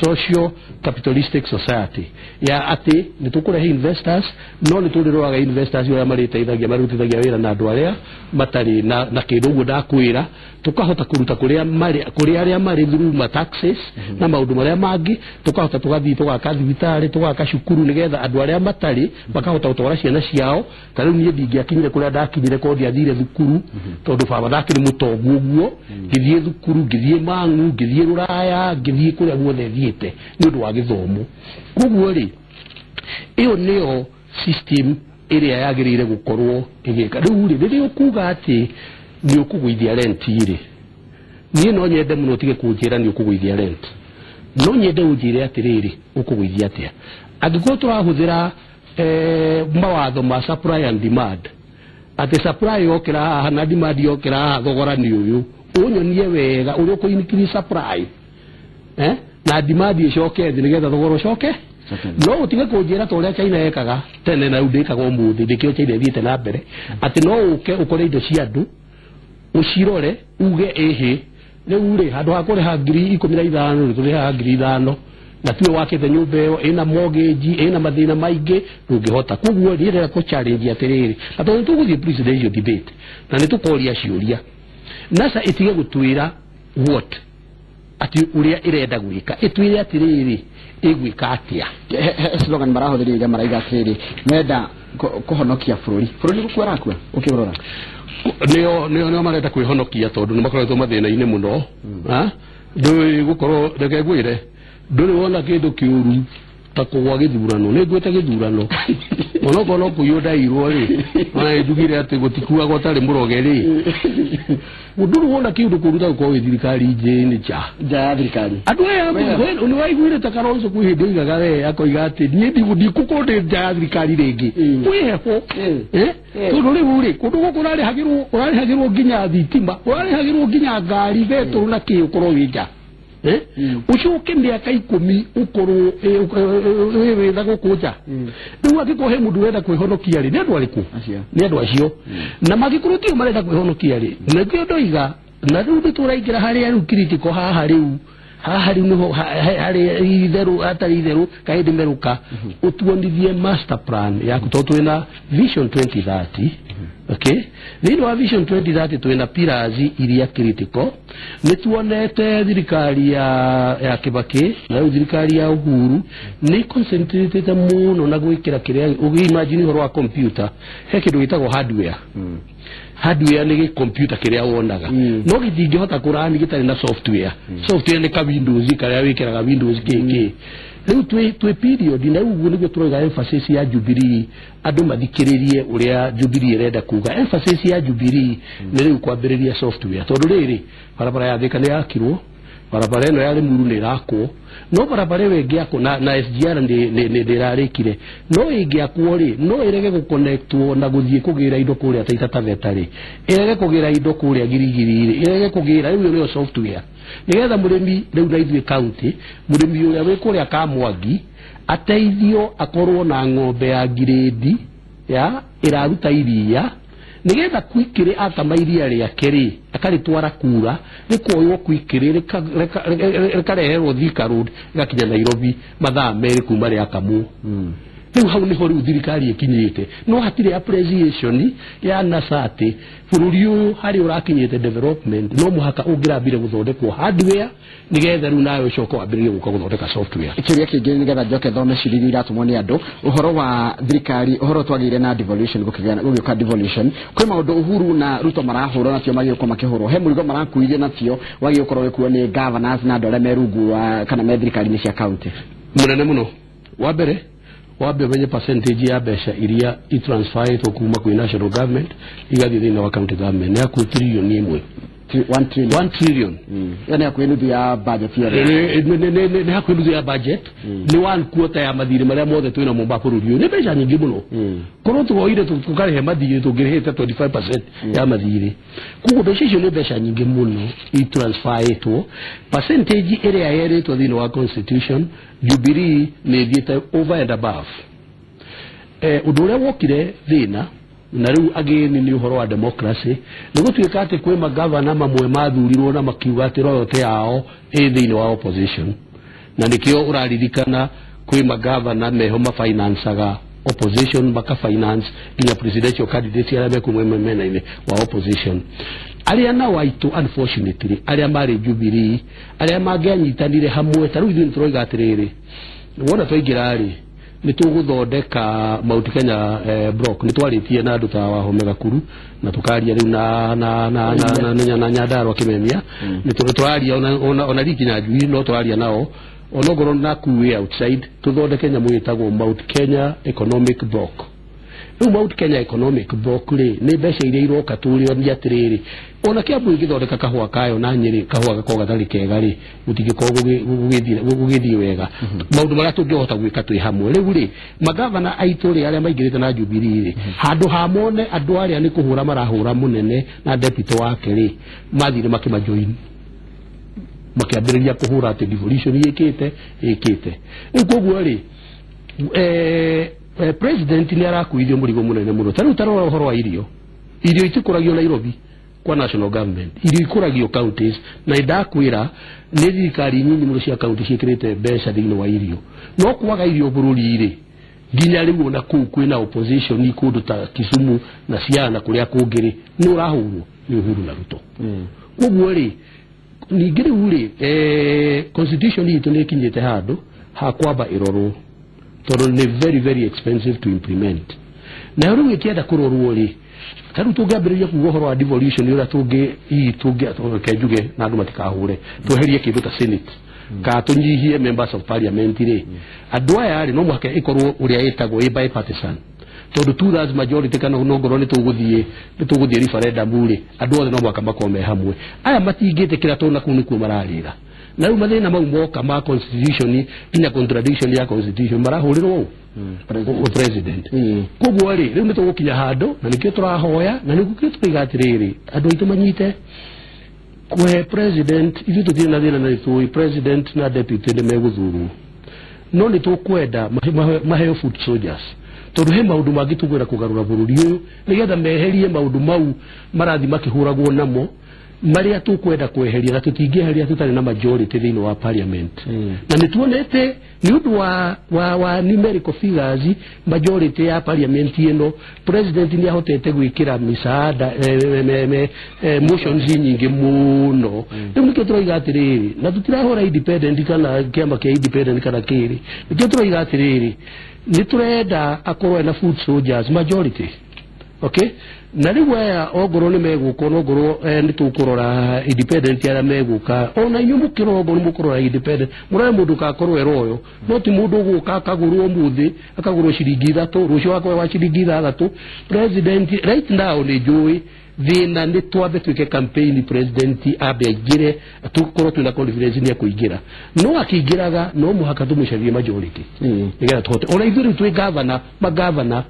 social capitalistic society, ya atĩ nĩ tũkũrehe investors, no nĩ tũrĩroraga investors ũrĩa marĩteithagia, marutithagia wĩra na andũ arĩa matarĩ na kĩndũ. Ũguo ndakwĩra, tũkahota kũruta kũrĩa marĩ, kũrĩa arĩa marĩ through ma taxes na maũndũ marĩa mangĩ, tũkahota tũgathiĩ tũgaka thibitarĩ, tũgaka cukuru, nĩgetha andũ arĩa matarĩ makahota gũtwara ciana ciao. Ta rĩu niĩ ndingĩakinyire kũrĩa ndakinyire korwo ndiathire thukuru, tondũ baba ndakĩrĩ mũtongu ũguo. Ngĩthiĩ thukuru, ngĩthiĩ Mang'u, ngĩthiĩ Rũraya, ngĩthiĩ kũrĩa guothe thiĩte nĩ ũndũ wa gĩthomo. Koguo rĩ, ĩyo nĩyo system ĩrĩa yagĩrĩire gũkorwo ĩgĩka. Rĩu rĩ, rĩrĩa ũkuga atĩ nĩ ũkũgũithia rent rĩ, niĩ no nyende mũno ũtige kũnjĩra nĩ ũkũgũithia rent, no nyende ũnjĩre atĩrĩrĩ, ũkũgũithia atĩa angĩkorwo tũrahũthĩra mawatho ma supply and demand, atĩ supply yokĩra haha na demand yokĩra haha, thogora nĩ ũyũ. Ũnyonie wega ũrĩa ũkũ increase supply na demand ĩcoke thĩ, nĩgetha thogora ũcoke. No ũtige kũnjĩra ta ũrĩa China ekaga tene na rĩu ndĩkaga ũmũthĩ, ndĩkĩo China ĩthiĩte na mbere, atĩ no ũke ũkore indo cia andũ, ũcirore, uge ĩhĩ, rĩu rĩ, handũ ha kũrĩha 15,000 rĩ, tũrĩhaga 5,000, na tiwe wakĩte nyũmba ĩyo, ĩna mortgage, ĩna mathĩna maingĩ, ndũngĩhota. Koguo niĩ ndĩrenda kũ challenge atĩrĩrĩ, na tondũ nĩ tũgũthiĩ presidential debate na nĩ tũkoria ciũria, NASA ĩtige gũtwĩra what atĩ ũrĩa ĩrenda gwĩka, ĩtwĩre atĩrĩrĩ, ĩgwĩka atĩa. He slogan marahũthĩrire iria maraiga atĩrĩrĩ, menda kũhonokia bũrũri. Bũrũri gũkua ũrakua ũkĩũrora? Nĩo marenda kwĩhonokia, tondũ nĩ makoretwo mathĩna-inĩ mũno. Ndũĩ gũkorwo, reke ngwĩre, ndũrĩ wona kĩndũ kĩũru ta kũgwa gĩthurano. Nĩ ngwĩte gĩthurano, onokorwo no kũiywo ndairwo rĩ, ona nĩ njugire atĩ gũtikuagwo tarĩ mũroge rĩ. Ndũrĩ wona kĩũndũ kũru ta gũkorwo wĩ thirikari njĩ nja. Nja ya thirikari. Andũ aya nĩ waiguire ta Kalonzo kwĩ hĩndĩ oigaga we, akoiga atĩ niĩ ndigũkorwo ndĩ nja ya thirikari rĩngĩ, kwĩ heho. Tondũ rĩu rĩ, kũndũ gũkũ ũrarĩhagĩrwo nginya thitima, ũrarĩhagĩrwo nginya ngari, betũrũ na kĩ, ũkorwo wĩ nja. Ũcoke mĩaka 10 ũkorwo wĩ wĩra gũkũ nja. Rĩu angĩkorwo he mũndũ ũrenda kwĩhonokia rĩ, nĩ andũ arĩkũ? Nĩ andũ acio. Na mangĩkorwo tio marenda kwĩhonokia rĩ, nĩkĩo ndoiga na rĩu nĩ tũraingĩra harĩa rĩu critical haha, rĩu haha rĩu nĩho harĩa itherũ hatarĩ itherũ kahĩndĩ merũka. Ũtuonithie master plan yaku, tondũ twĩna Vision 2030. Okay, thĩinĩ wa Vision 2030 twĩna pillars iria critical. Nĩ tuonete thirikari ya Kibaki na rĩu thirikari ya Uhuru nĩ concentratete mũno na gwĩkĩra kĩrĩa ũngĩ-imagine ũhoro wa computer. He kĩndũ gĩtagwo hardware. Hardware nĩ gĩ-computer kĩrĩa wonaga, no gĩtingĩhota kũrani gĩtarĩ na software. Software nĩ ka Windows karĩa wĩkĩraga Windows kĩkĩ. Rĩu twĩ period, na rĩu ũguo nĩguo tũroiga emphasis ya Jubilee, andũ mathikĩrĩrie ũrĩa Jubilee ĩrenda kuga. Emphasis ya Jubilee nĩ rĩu kwambĩrĩria software, tondũ rĩrĩ barabara ya Thika nĩ yakirwo, barabara ĩno ya Limuru nĩ ĩrakwo, no barabara ĩyo ĩngĩakwo na SGR nĩ ĩrarĩkire, no ĩngĩakwo rĩ, no ĩrege gũconnectwo na gũthiĩ kũgĩra indo kũrĩa Taita Taveta rĩ, ĩrege kũgĩra indo kũrĩa Girigiri rĩ, ĩrege kũgĩra. Rĩu ĩyo nĩyo software, nĩgetha mũrĩmi rĩu na ithuĩ county, mũrĩmi ũrĩa wĩ kũrĩa Kamwangi ateithio akorwo na ng'ombe ya ngirĩndi ya ĩraruta iria, nĩgetha kwikĩrĩ akama iria rĩake rĩ, akarĩtwara kura, rĩkoywo kwikĩrĩ, rĩkareherwo Thika Road, rĩgakinya Nairobi mathaa 2 kuma rĩakamwo. Rĩu hau nĩho rĩu thirikari ĩkinyĩte, no hatirĩ appreciation ya NASA atĩ bũrũri ũyũ harĩa ũrakinyĩte development no mũhaka ũngĩrambire gũthondekwo hardware, nĩgetha rĩu nawe ũcoke wambĩrĩrie gũka gũthondeka software. Kĩũria kĩngĩ, nĩgetha njoke thome ciũria iria iratũmwo nĩ andũ, ũhoro wa thirikari, ũhoro twagĩire na devolution, gũgĩũka devolution, kwĩ maũndũ Uhuru na Ruto marahũrwo nacio, magĩũka makĩhũrwo, he mũrigo marakuithio nacio wagĩũkorwo gũkorwo ũgĩkuo nĩ governors na andũ arĩa me rungu wa kana me thirikari-inĩ cia county. Mũnene mũno. Wa mbere, wambe ũmenye percentage ya mbeca iria itransferĩtwo kuma kwĩ national government igathiĩ thĩinĩ wa county government nĩ hakuhĩ 1 trillion. 1 trillion. 1 trillion. Ĩyo nĩ hakuhĩ nuthu ya budget yothe. Nĩ hakuhĩ nuthu ya budget, nĩ one quarter ya mathirĩ marĩa mothe twĩna mo ma bũrũri ũyũ. Nĩ mbeca nyingĩ mũno. Korwo tuoire tũkarĩhe mathirĩ, tũngĩrĩhĩte 25% ya mathirĩ. Koguo mbeca icio nĩ mbeca nyingĩ mũno itransferĩtwo. Percentage ĩrĩa yerĩtwo thĩinĩ wa constitution, Jubilee nĩ ĩthiĩte over and above. Ũndũ ũrĩa wokire thĩna Na rĩu again nĩ ũhoro wa democracy, nĩ gũtuĩka atĩ kwĩ magavana mamwe mathurirwo na makiuga atĩ royalty yao ĩ thĩinĩ wa opposition, na nĩkĩo ũraririkana kwĩ magavana meho mafinancaga opposition, maka finance nginya presidential candidates arĩa mekumwe mena-inĩ wa opposition. Arĩa nao aitũ unfortunately arĩa marĩ Jubilee, arĩa mangĩanyitanire hamwe, ta rĩu ithuĩ nĩtũroiga atĩrĩrĩ, wona twaingĩra rĩ, nĩ tũgũthondeka Mount Kenya block. Nĩ twarĩtie na andũ ta Wahome Gakuru, na tũkaria rĩu na na na na na na Nyandarua Kimemia, nĩ tũraria ona Ricky Njui, no tũraria nao onongorwo naku wĩ outside, tũthondeke nyamũ ĩtagwo Mount Kenya Economic Block. Rĩu Mount Kenya Economic Block rĩ, nĩ mbeca iria iroka tũrĩonia atĩrĩrĩ, ona Kiambu ĩngĩthondeka kahũa kayo na Nyĩrĩ kahũa gakorwo gatarĩ kega rĩ, gũtingĩkorwo gũgĩthiĩ wega. Maũndũ marĩa tũngĩhota gwĩka twĩ hamwe. Rĩu rĩ, magavana aitũ rĩ, arĩa maingĩrĩte na Jubilee rĩ, handũ ha mone andũ arĩa nĩ kũhũra marahũra mũnene na deputy wake rĩ, mathire makĩmajoin, makĩambĩrĩria kũhũra atĩ devolution ĩkĩte ĩkĩte. Rĩu koguo rĩ, president nĩ arakuithio mũrigo mũnene mũno. Ta rĩu tarora ũhoro wa irio, irio itikũragio Nairobi kwa national government, irio ikũragio counties, na ndakwĩra nĩ thirikari nyinyi mũno cia county ciĩkĩrĩte mbeca thĩinĩ wa irio. No kwaga irio bũrũri rĩ, nginya rĩu ona kũu kwĩna opposition kũndũ ta Kisumu na Siaya na kũrĩa kũngĩ rĩ, nĩ ũrahũrwo nĩ Uhuru na Ruto. Koguo rĩ, ningĩ rĩu rĩ, constitution itũ nĩ ĩkinyĩte handũ ha kwamba ĩrorwo, tondũ nĩ very very expensive to implement. Nayo rĩu ĩkĩenda kũrorwo rĩ, ta rĩu tũngĩambĩrĩria kuga ũhoro wa devolution, ũrĩa tũngĩ hihi tũngĩ njuge na andũ matikahũre, tweherie kĩndũ ta senate kana tũnyihie members of parliament rĩ, andũ aya rĩ, no mũhaka ĩkorwo ũrĩa ĩtagwo ĩ bipartisan, tondũ 2/3 majority kana no ngorwo nĩ tũgũthiĩ referendum rĩ, andũ othe no mũhaka makorwo me hamwe. Aya matingĩtĩkĩra tondũ na kũu nĩkuo mararĩra. Na rĩu mathĩna mau moka ma constitution, nginya contradiction ya constitution, marahũrĩrwo ũ president. Koguo rĩ, rĩu nĩ tũgũkinya handũ, na nĩkĩo tũrahoya na nĩkĩo tũroiga atĩrĩrĩ, andũ aitũ manyite kũhe president. Ithuĩ tũtirĩ na thĩna na nĩtũĩ president na deputy nĩ megũthurwo, no nĩ tũkwenda maheo foot soldiers, tondũ he maũndũ mangĩ tũkwenda kũgarũra bũrũri ũyũ, nĩgetha meherie maũndũ mau marathiĩ makĩhũragwo namo, marĩa tũkwenda kweheria, na tũtingĩeheria tũtarĩ na majority thĩinĩ wa parliament. Na nĩ tuonete nĩ ũndũ wa numerical figures, majority ya parliament ĩno, president nĩ ahotete gwĩkĩra misaada motions nyingĩ mũno. Rĩu nĩkĩo tũroiga atĩrĩrĩ, na tũtirahũra independent kana kĩama kĩa independent kana kĩrĩ, nĩkĩo tũroiga atĩrĩrĩ, nĩ tũrenda akorwo ena foot soldiers majority. Okay, na rĩu aya ongorwo nĩ megũka, onongorwo nĩ tũkũrora independent arĩa megũka, ona inyuĩ mũkĩrora ongorwo nĩ mũkũrora independent, mũrore mũndũ kakorwo eroyo, no ti mũndũ ũgũka akagũrwo ũmũthĩ akagũrwo ciringi 3, rũciũ akorwo wa ciringi 6. President right now nĩ njũĩ thĩna nĩ twambe twĩke campaign, president ambe aingĩre, tũkorwo twĩna confidence nĩ ekũingĩra. No akĩingĩraga no mũhaka tũmũcarie majority, nĩgetha tũhote. Ona ithuĩ rĩu twĩ gavana, magavana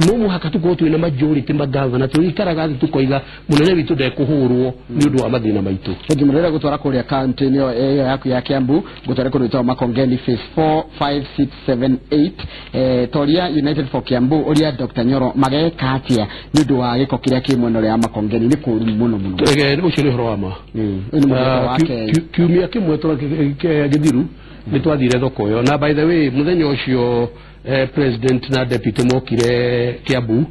no mũhaka tũkorwo twĩna majority magavana, tũikaraga thĩ tũkoiga mũnene witũ ndekũhũrwo nĩ ũndũ wa mathĩna maitũ. Thengi mũno. Rĩrĩa gũtwara kũrĩa kaunti-inĩ ĩyo yaku ya Kiambu, ngũtware kũndũ gwĩtagwo Makongeni phase 4 5 6 7 8, Toria United for Kiambu, ũria Dr. Nyoro mageka atĩa nĩ ũndũ wa gĩko kĩrĩa kĩ mwena ũrĩa wa Makongeni, nĩ kũũru mũno mũno. Ũcio nĩ ũhoro wa ma. Ũyũ nĩ mũthemba wa Kenya. Kiumia kĩmwe gĩthiru nĩ twathire thoko ĩyo, na by the way mũthenya ũcio president na deputy mokire Kiambu,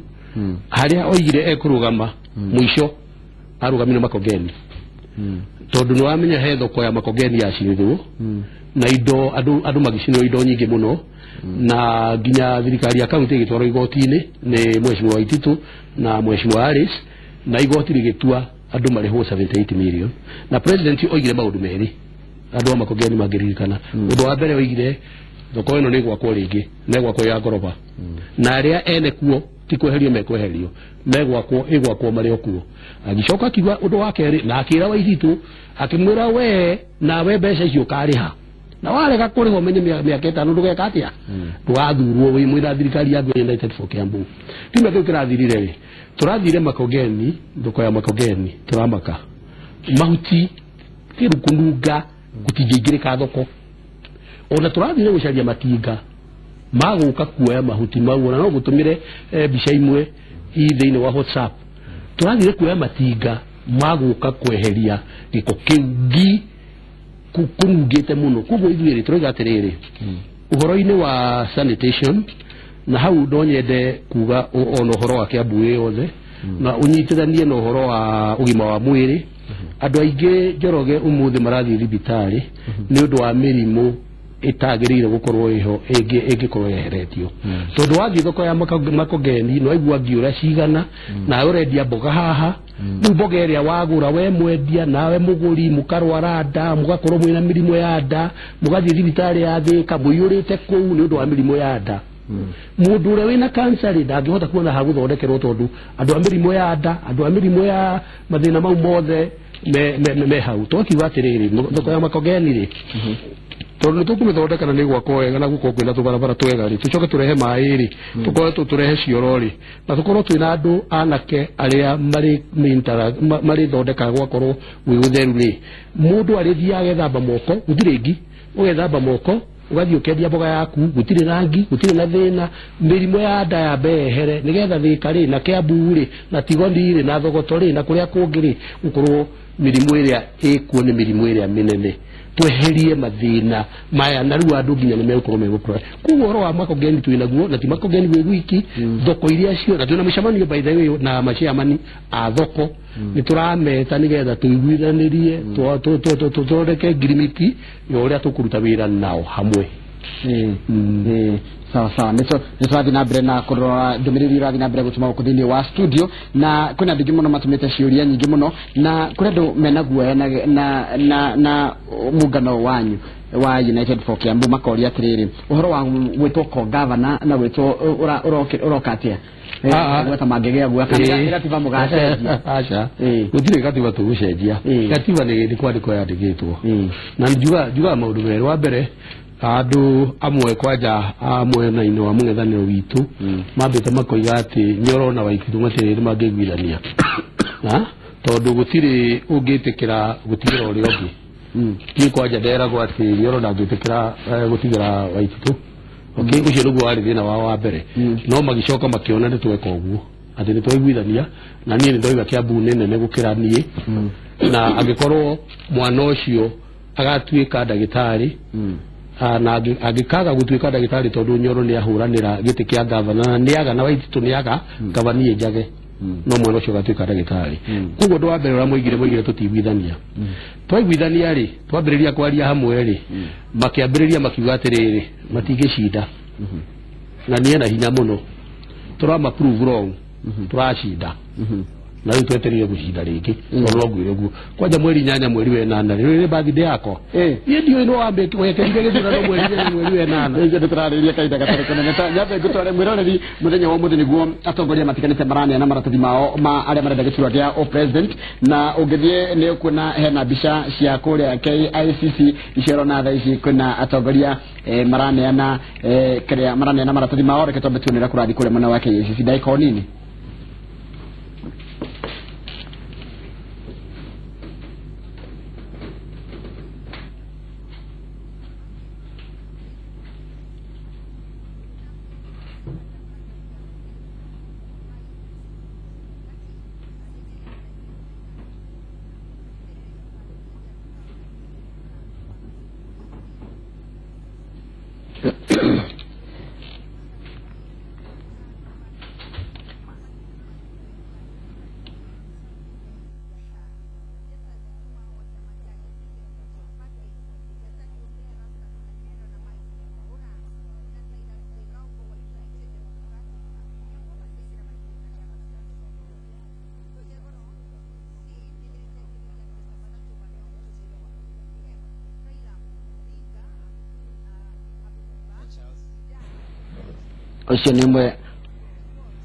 harĩa oigire ekũrũgama mũico arũgamire Makongeni, tondũ nĩ wamenya he thoko ya Makongeni yacinirwo na indo, andũ magĩcinwo indo nyingĩ mũno, na nginya thirikari ya kaunti ĩgĩtwarwo igoti-inĩ nĩ mheshimiwa Waititu na mheshimiwa Alice, na igoti rĩgĩtua andũ marĩhwo 78 million. Na president oigire maũndũ merĩ andũ a Makongeni mangĩririkana. Ũndũ wa mbere oigire thoko ĩno nĩ gwakwo rĩngĩ, na ĩgwakwo ya ngoroba, na arĩa ene kuo ti kweherio mekweherio, megwakwo ĩgwakwo marĩ o kuo. Agĩcoka akiuga ũndũ wa kerĩ, na akĩra Waititu, akĩmwĩra we nawe mbeca icio ũkarĩha, na warega kũrĩha ũmenye mĩaka 5 ndũgeka atĩa, ndũgathurwo wĩ mwĩna thirikari ya United for Kiambu. Kiumia kĩu kĩrathirire rĩ, tũrathire Makongeni, thoko ya Makongeni, tũramaka mahuti kĩndũ kũnunga gũtingĩingĩrĩka thoko. Ona tũrathire gũcaria matinga magũka kuoya mahuti mau, ona no gũtũmĩre mbica imwe I thĩinĩ wa WhatsApp tũrathire kuoya matinga magũka kweheria gĩko kĩu ngi kũnungĩte mũno. Koguo ithuĩ rĩ tũroiga atĩrĩrĩ, ũhoro-inĩ wa sanitation na hau no nyende kuga ona ũhoro wa Kiambu ĩ yothe na ũnyitithanie na ũhoro wa ũgima wa mwĩrĩ. Andũ aingĩ Njoroge ũmũthĩ marathiĩ thibitarĩ nĩ ũndũ wa mĩrimũ ĩtagĩrĩire gũkorwo ĩho ĩngĩkorwo yeheretio. Tondũ wathiĩ thoko ya Makongeni no waigua ngiũra cigana, nawe ũrendia mboga haha, rĩu mboga ĩrĩa wagũra we mwendia nawe mũgũri mũkarwara nda, mũgakorwo mwĩna mĩrimũ ya nda, mũgathiĩ thibitarĩ ya Thĩka mũiyũrĩte kũu nĩ ũndũ wa mĩrimũ ya nda. Mũndũ ũrĩa wĩna cancer rĩ ndangĩhota kuona ha gũthondekerwo tondũ andũ a mĩrimũ ya nda, andũ a mĩrimũ ya mathĩna mau mothe me hau. Twakiuga atĩrĩrĩ, thoko ya Makongeni rĩ tondũ nĩ tũkũmĩthondeka na nĩ gwakwo wega na gũkorwo kwĩna tũbarabara twega rĩ, tũcoke tũrehe maĩ rĩ, tũkorwo tũrehe cioro rĩ, na tũkorwo twĩna andũ anake arĩa marĩthondekaga gwakorwo gwĩ gũtheru rĩ, mũndũ arĩthiaga agethamba moko, gũtirĩ ngi, ũgethamba moko ũgathiĩ ũkendia mboga yaku, gũtirĩ rangi, gũtirĩ na thĩna, mĩrimũ ya nda yambe yehere nĩgetha Thĩka rĩ na Kiambu rĩ na Tigoni rĩ na Thogoto rĩ na kũrĩa kũngĩ rĩ gũkorwo mĩrimũ ĩrĩa ĩkuo nĩ mĩrimũ ĩrĩa mĩnene. Tweherie mathĩna maya na rĩu andũ nginya nĩ megũkorwo megũkũra. Koguo ũhoro wa Makongeni twĩ naguo na ti Makongeni gwĩ gwiki, thoko iria cio na twĩna mĩcemanio by the way na maciamani a thoko nĩ tũrameta nĩgetha tũiguithanĩrie tũthondeke ngirimiti ya ũrĩa tũkũruta wĩra nao hamwe. Sawa sawa, nĩ tũrathiĩ na mbere na kũrora ndũmĩrĩri ĩrathiĩ na mbere gũtũma gũkũ thĩinĩ wa studio, na kwĩna andũ aingĩ mũno matũmĩte ciũria nyingĩ mũno, na kũrĩ andũ mena guoya na mũngano wanyu wa United for Kiambu makoria atĩrĩrĩ, ũhoro wa gwĩtwo co-governor na gwĩtwo ũroka atĩa? Gweta mangĩgĩa guoya kana gatiba mũgacenjia? Aca, gũtirĩ gatiba tũgũcenjia. Gatiba nĩ kwandĩkwo yandĩkĩtwo, na njugaga maũndũ merĩ. Wa mbere, andũ amwe kwanja a mwena-inĩ wa mũng'ethanĩro witũ mambĩte makoiga atĩ Nyoro na Waititu matirĩ mangĩiguithania, tondũ gũtirĩ ũngĩtĩkĩra gũtigĩra ũrĩa ũngĩ. Niĩ kwanja nderagwo atĩ Nyoro ndangĩtĩkĩra gũtigĩra Waititu. Okay, ũcio nĩguo warĩ thĩna wao wa mbere, no magĩcoka makĩona nĩ tweka ũguo atĩ nĩ twaiguithania, na niĩ nĩ ndoiga Kiambu nĩ nene gũkĩra niĩ, na angĩkorwo mwana ũcio agatuĩka ndagĩtarĩ na angĩkaga gũtuĩka ndagĩtarĩ tondũ Nyoro nĩ ahũranĩra gĩtĩ kĩa gavana na nĩaga na Waititu nĩaga kaba niĩ njage, no mwana ũcio agatuĩka ndagĩtarĩ. Koguo ũndũ wa mbere ũrĩa moigire tũtiguithania. Twaiguithania rĩ, twambĩrĩria kwaria hamwe rĩ, makĩambĩrĩria makiuga atĩrĩrĩ, matingĩcinda na niĩ na hinya mũno, tũrama prove wrong, tũracinda na rĩu twetereire gũcinda rĩngĩ, tondũ no ngwĩre ũguo kwanja mweri 8 mweri wa 8 rĩ nĩ birthday yakwa. Niĩ ndiũĩ no wekĩrire gĩthurano mweri 8 mweri wa 8. Nĩguo tũrarĩrĩria kahinda gatarĩ kanene. Nyambe ngũtware mwĩroreri mũthenya wa ũmũthĩ nĩguo atongoria matiganĩte maraneana maratathi mao ma arĩa marenda gĩturwa kĩa president, na ũngĩthiĩ nĩ ũkuona hena mbica cia kũrĩa KICC icio ũrona thaa ici kwĩna atongoria maraneana kĩrĩa maraneana maratathi mao. Reke twambe tuone ũrĩa kũrathiĩ kũrĩa mwena wa KICC ndagĩka o nini. Ũcio nĩ ũmwe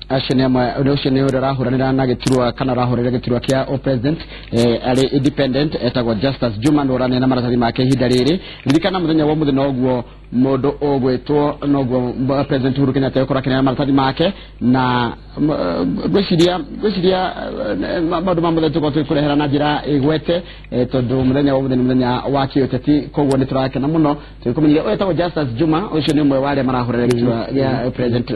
acio nĩ amwe ũcio nĩ ũrĩa ũrahũranĩra na gĩturwa kana ũrahũrĩra gĩturwa kĩa president arĩ independent etagwo Justus Juma nĩ ũraneana maratathi make ihinda rĩrĩ. Ririkana mũthenya wa ũmũthĩ noguo mũndũ ũgwĩtwo noguo president Uhuru Kenyatta egũkorwo akĩneana maratathi make, na ngwĩciria maũndũ ma mũthenya tũkorwo tũgĩkũrehera na njĩra ĩgwete, tondũ mũthenya wa ũmũthĩ nĩ mũthenya wa kĩũteti, koguo nĩ tũrakena mũno tũgĩkũmenyithia. Ũyũ etagwo Justus Juma, ũcio nĩ ũmwe wa arĩa marahũrĩra gĩturwa gĩa president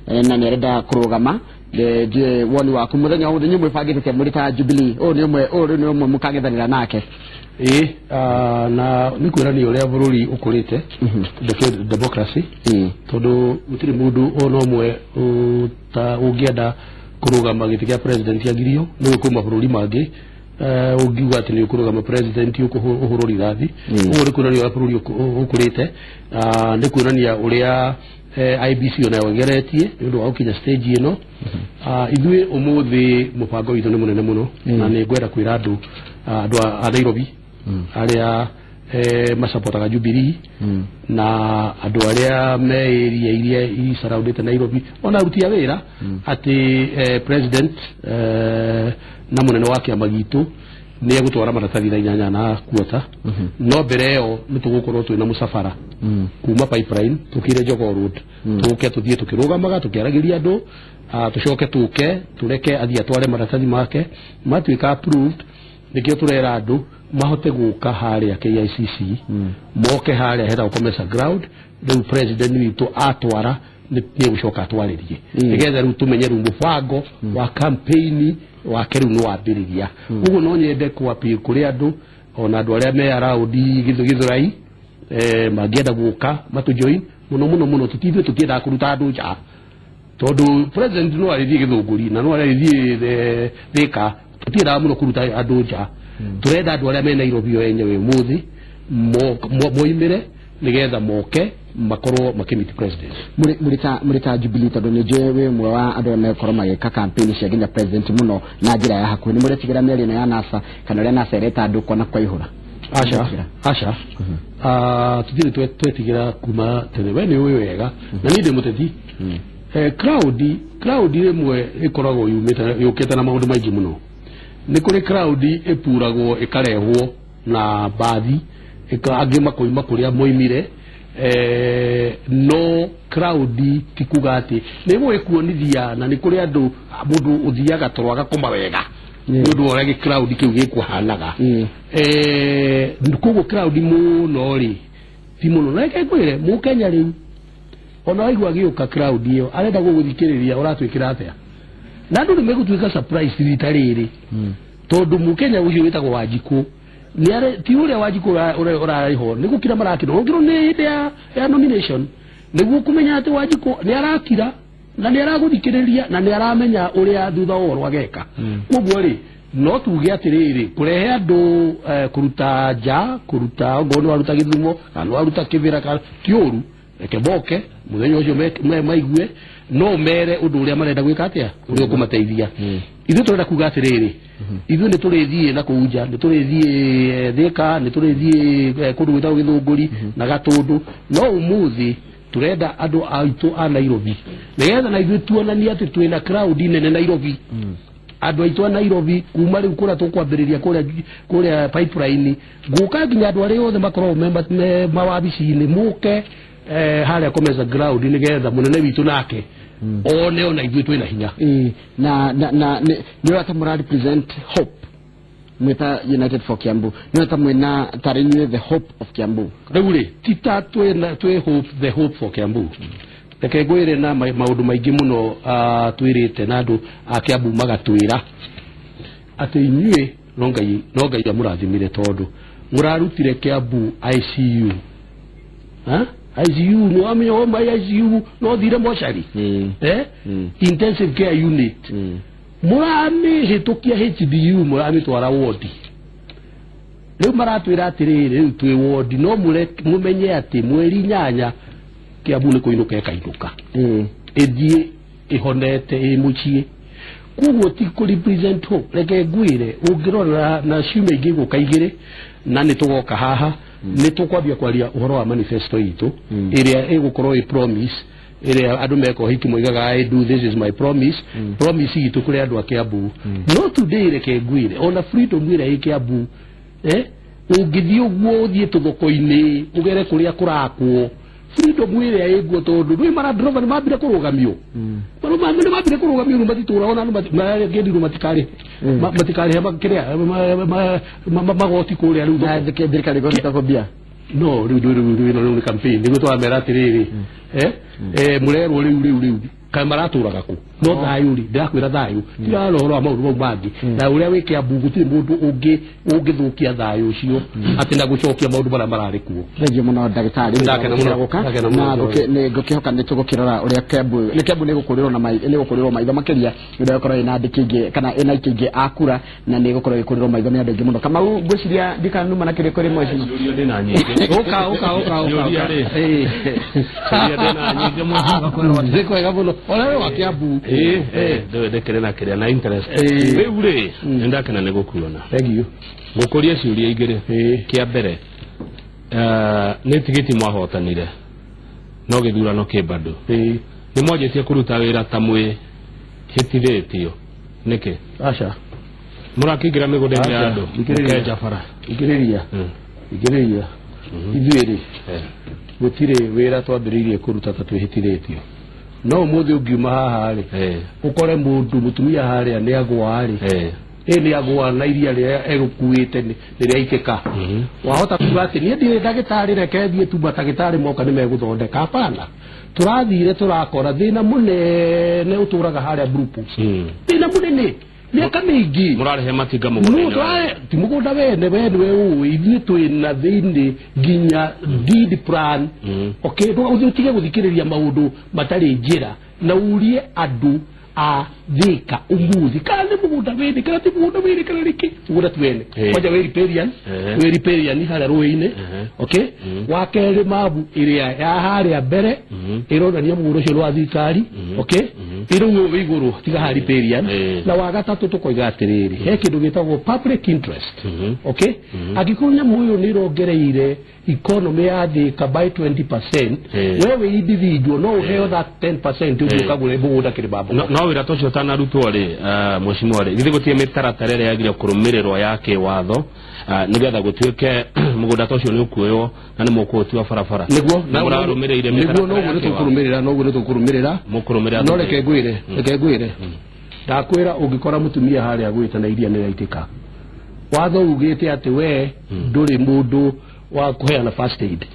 na nĩ arenda kũrũgama Je woni waku muthenya wa muthenya mwibangite muri ta Jubilee o ni umwe o ni umwe mukangethanira nake na nĩ kwĩranio ũrĩa bũrũri ũkũrĩte democracy tondũ gũtirĩ mũndũ ona ũmwe ũngĩenda kũrũgama gĩtĩ kĩa president agirio nĩ kwĩ mabũrũri mangĩ ũngiuga atĩ nĩ ũkũrũgama president ũhũrwo rithathi. Ũguo nĩ kuonania ũrĩa bũrũri ũkũrĩte, nĩ kuonania ũrĩa IBC onayo ĩgeretie nĩ ũndũ wa gũkinya stage ĩno. Ithuĩ ũmũthĩ mũbango witũ nĩ mũnene mũno na nĩ ngwenda kwĩra andũ a Nairobi arĩa masapotaga Jubilee na andũ arĩa me area iria icaraundĩte Nairobi ona aruti a wĩra atĩ president na mũnene wa kĩama gitũ nĩ egũtwara maratathi thaa inyanya na kuota. No mbere ĩyo nĩ tũgũkorwo twĩna mũcabara kuma Pipeline tũkire Jogoo Road, tũke tũthiĩ tũkĩrũgamaga tũkĩaragĩria andũ, tũcoke tũke tũreke athiĩ atware maratathi make matuĩka approved. Nĩkĩo tũrera andũ mahote gũka harĩa KICC, moke harĩa hetagwo Comesa ground. Rĩu president witũ atwara nĩ egũcoka atwarĩrie nĩgetha rĩu tũmenye rĩu mũbango wa campaign wake rĩu nĩ wambĩrĩria. Ũguo no nyende kũ-appeal kũrĩ andũ ona andũ arĩa me around Githurai mangĩenda gũka matũ join mũno mũno mũno. Tũtithuĩ tũtiendaga kũruta andũ nja tondũ president no arĩthiĩ Gĩthũngũri na no arĩthiĩ Thĩka, tũtiendaga mũno kũruta andũ nja. Tũrenda andũ arĩa me Nairobi o enyewe ũmũthĩ moimĩre nĩgetha moke makorwo makĩmit president. Mũrĩ ta Jubilee tondũ nĩ njũĩ wĩ ũmwe wa andũ arĩa megũkorwo magĩka campaign cia nginya president mũno na njĩra ya hakuhĩ, nĩ mũretigĩra mĩario ĩno ya NASA kana ũrĩa NASA ĩreta andũ kuona kwaihũra? Aca aca, tũtirĩ twetigĩra kuma tene. We nĩ ũĩ wega na niĩ ndĩ mũteti. Crowd rĩmwe ĩkoragwo yumĩte yũkĩte na maũndũ maingĩ mũno. Nĩ kũrĩ crowd ĩpuragwo ĩkarehwo na mbathi, angĩ makoima kũrĩa moimire. No crowd ti kuga atĩ nĩ gwĩkuonithia na nĩ kũrĩ andũ mũndũ ũthiaga toro agakoma wega nĩ ũndũ wa ũrĩa gĩ-crowd kĩu gĩkũhanaga. Koguo crowd mũno rĩ ti mũno. Na reke ngwĩre mũkenya rĩu ona waigua agĩũka crowd ĩyo arenda gũgũthikĩrĩria ũratwĩkĩra atĩa, na andũ nĩ megũtuĩka surprise rita rĩrĩ tondũ mũkenya ũcio wĩtagwo Wanjikũ ti ũrĩa Wanjikũ ũrarĩho nĩ gũkira marakira. Ũngĩrwo nĩ hĩndĩ ya nomination nĩguo kũmenya atĩ Wanjikũ nĩ arakira na nĩ aragũthikĩrĩria na nĩ aramenya ũrĩa thutha wa ũhoro ageka. Koguo rĩ no tuge atĩrĩrĩ kũrehe andũ kũruta nja, kũruta ongorwo nĩ waruta Gĩthumo kana nĩ waruta Kĩbĩra kana ti ũru, reke moke mũthenya ũcio maigue no mere ũndũ ũrĩa marenda gwĩka atĩa ũrĩa ũkũmateithia. Ithuĩ tũrenda kuga atĩrĩrĩ ithuĩ nĩ tũrĩthiĩ na kũu nja, nĩ tũrĩthiĩ Thĩka, nĩ tũrĩthiĩ kũndũ gwĩtagwo Gĩthũngũri na Gatũndũ, no ũmũthĩ tũrenda andũ aitũ a Nairobi nĩgetha na ithuĩ tuonanie atĩ twĩna crowd nene Nairobi. Andũ aitũ a Nairobi kuma rĩu kũrĩa tũkwambĩrĩria kũrĩa Pipeline gũka nginya andũ arĩa othe makoragwo me mawabici-inĩ mũke harĩa Comesa ground nĩgetha mũnene witũ nake one ona ithuĩ twĩna hinya. Na nĩ ũrata mũra represent hope mwĩta United for Kiambu, nĩ ũrata mwĩna tarĩ inyuĩ the hope of Kiambu. Rĩu rĩ ti ta twĩ hope the hope for Kiambu. Reke ngwĩre na maũndũ maingĩ mũno twĩrĩte na andũ a Kiambu magatwĩra atĩ inyuĩ no Ngai amũrathimire tondũ mũrarutire Kiambu ICU. ICU no amenya oma ICU no thire mochari intensive care unit mũramĩhĩtũkia HDU mũramĩtwara wodi. Rĩu maratwĩra atĩrĩrĩ rĩu twĩ wodi no mũmenye atĩ mweri 8 Kiambu nĩ kũinũka ĩkainũka ĩthiĩ ĩhonete ĩ mũciĩ. Koguo ti kũ represent hope. Reke ngwĩre ũngĩrora na ciumia ingĩ gũka igĩrĩ na nĩ tũgoka haha nĩ tũkwambia kwaria ũhoro wa manifesto itũ ĩrĩa ĩgũkorwo ĩ promise ĩrĩa andũ meka ũhiki moigaga I do this is my promise. Promise itũ kũrĩ andũ a Kiambu. No today reke ngwĩre ona freedom ĩrĩa ĩ Kiambu ũngĩthiĩ ũguo ũthiĩ tũthoko-inĩ ũgere kũrĩa kũrakwo freedom ĩrĩa ĩguo tondũ rĩu mara driver nĩ mambire kũrũgamio nĩ mambire kũrũgamio rĩu matitũra ona marakĩndirwo matikarĩhe kĩrĩa magoti kũrĩa rĩu na thirikari ĩgũrĩte mbia no rĩu rĩu rĩu nĩ campaign nĩguo tũramera atĩrĩrĩ mũrerwo rĩu rĩu rĩu Kana maratũraga kũ no thayũ rĩ ndĩrakwĩra thayũ tirarora ũhoro wa maũndũ mau mangĩ na ũrĩa wĩ Kiambu gũtirĩ mũndũ ũngĩthũkia thayũ ũcio atĩ na gũcokia maũndũ marĩa mararĩ kuo. Thengiũ mũno ndagĩtarĩ. Ndakena mũno. Ndakena mũno. Na nĩ ngũkĩhoka nĩ tũgũkĩrora ũrĩa Kiambu nĩ Kiambu nĩ gũkũrĩrwo na nĩ gũkũrĩrwo maitho makĩria nĩ ũrĩa gũkorwo ĩna andĩki aingĩ kana ĩna aingĩ aingĩ a kura na nĩ gũkorwo ĩkũrĩrwo maitho nĩ andũ aingĩ mũno. Kamau ngwĩciria ndikanuma na kĩrĩko rĩmwe cima. Ciũria ndĩna nyingĩ. Ũka ũka ũka ũka. Ciũria rĩ. Ciũria ndĩna nyingĩ mũno. Nĩ kwega mũno ona we wa Kiambu. Ĩĩ, ndũĩ ndĩkĩrĩ na kĩrĩa na interest. Rĩu rĩ, nĩ ndakena nĩ gũkuona. Thank you. Ngũkũria ciũria igĩrĩ. Kĩa mbere, nĩ tigiti mwahotanire no gĩthurano kĩ bado. Nĩ mwanjĩtie kũruta wĩra ta mwĩ hĩtithĩtio nĩkĩ? Aca. Mũrakĩingĩra mĩgũnda-inĩ ya andũ mũkenja bara. Ikĩrĩria. Ikĩrĩria. Ithuĩ rĩ gũtirĩ wĩra twambĩrĩirie kũruta ta twĩhĩtithĩtio. No ũmũthĩ ũngiuma haha rĩ ũkore mũndũ mũtumia harĩa nĩ agũa rĩ ĩ nĩ agũa na iria rĩrĩa egũkuĩte nĩ rĩaitĩka. Wahota kuga atĩ niĩ ndirĩ ndagĩtarĩ reke thiĩ tu matagĩtarĩ moka nĩ megũthondeka. Hapana. Tũrathire tũrakora thĩna mũnene ũtũraga harĩa Blue Post. Thĩna mũnene mĩaka mĩingĩ mũrarehe matinga mũgũnda-inĩ. Ti mũgũnda wene wene we ũĩ ithuĩ twĩna thĩinĩ nginya deed plan. Okay, ũtige gũthikĩrĩria maũndũ matarĩ njĩra na urie andũ a Thika ũmũthĩ kana nĩ mũgũnda wene kana ti mũgũnda wene kana nĩkĩ mũgũnda ti wene. Kwanja wĩ riparian wĩ riparian harĩa rũĩ-inĩ. Okay, wa kerĩ mabu ĩrĩa ya harĩa mbere ĩronania mũgũnda ũcio nĩ wa thirikari. Okay, ĩrĩ wĩ igũrũ tiga harĩa riparian. Na wa gatatũ tũkoiga atĩrĩrĩ he kĩndũ gĩtagwo public interest. Okay, angĩkorwo nyamũ ũyũ nĩ ĩrongereire economy ya Thika by 20%, wewe wĩ individual no ũheo that 10% ũthiĩ ũkagũre mũgũnda Kĩrĩmambogo. No wĩra ta ũcio ũtanarutwo rĩ, mheshimiwa rĩ, githĩ gũtirĩ mĩtaratara ĩrĩa yagĩrĩire kũrũmĩrĩrwo ya kĩwatho nĩgetha gũtuĩke mũgũnda ta ũcio nĩ ũkuoywo na nĩ mũkũũtua barabara? Nĩguo mũrarũmĩrĩire nĩguo noguo nĩ tũkũrũmĩrĩra noguo nĩ tũkũrũmĩrĩra mũkũrũmĩrĩra. No reke ngwĩre reke ngwĩre ndakwĩra ũngĩkora mũtumia harĩa agwĩte na iria nĩ rĩaitĩka watho ugĩte atĩ we ndũrĩ mũndũ wa kũheana first aid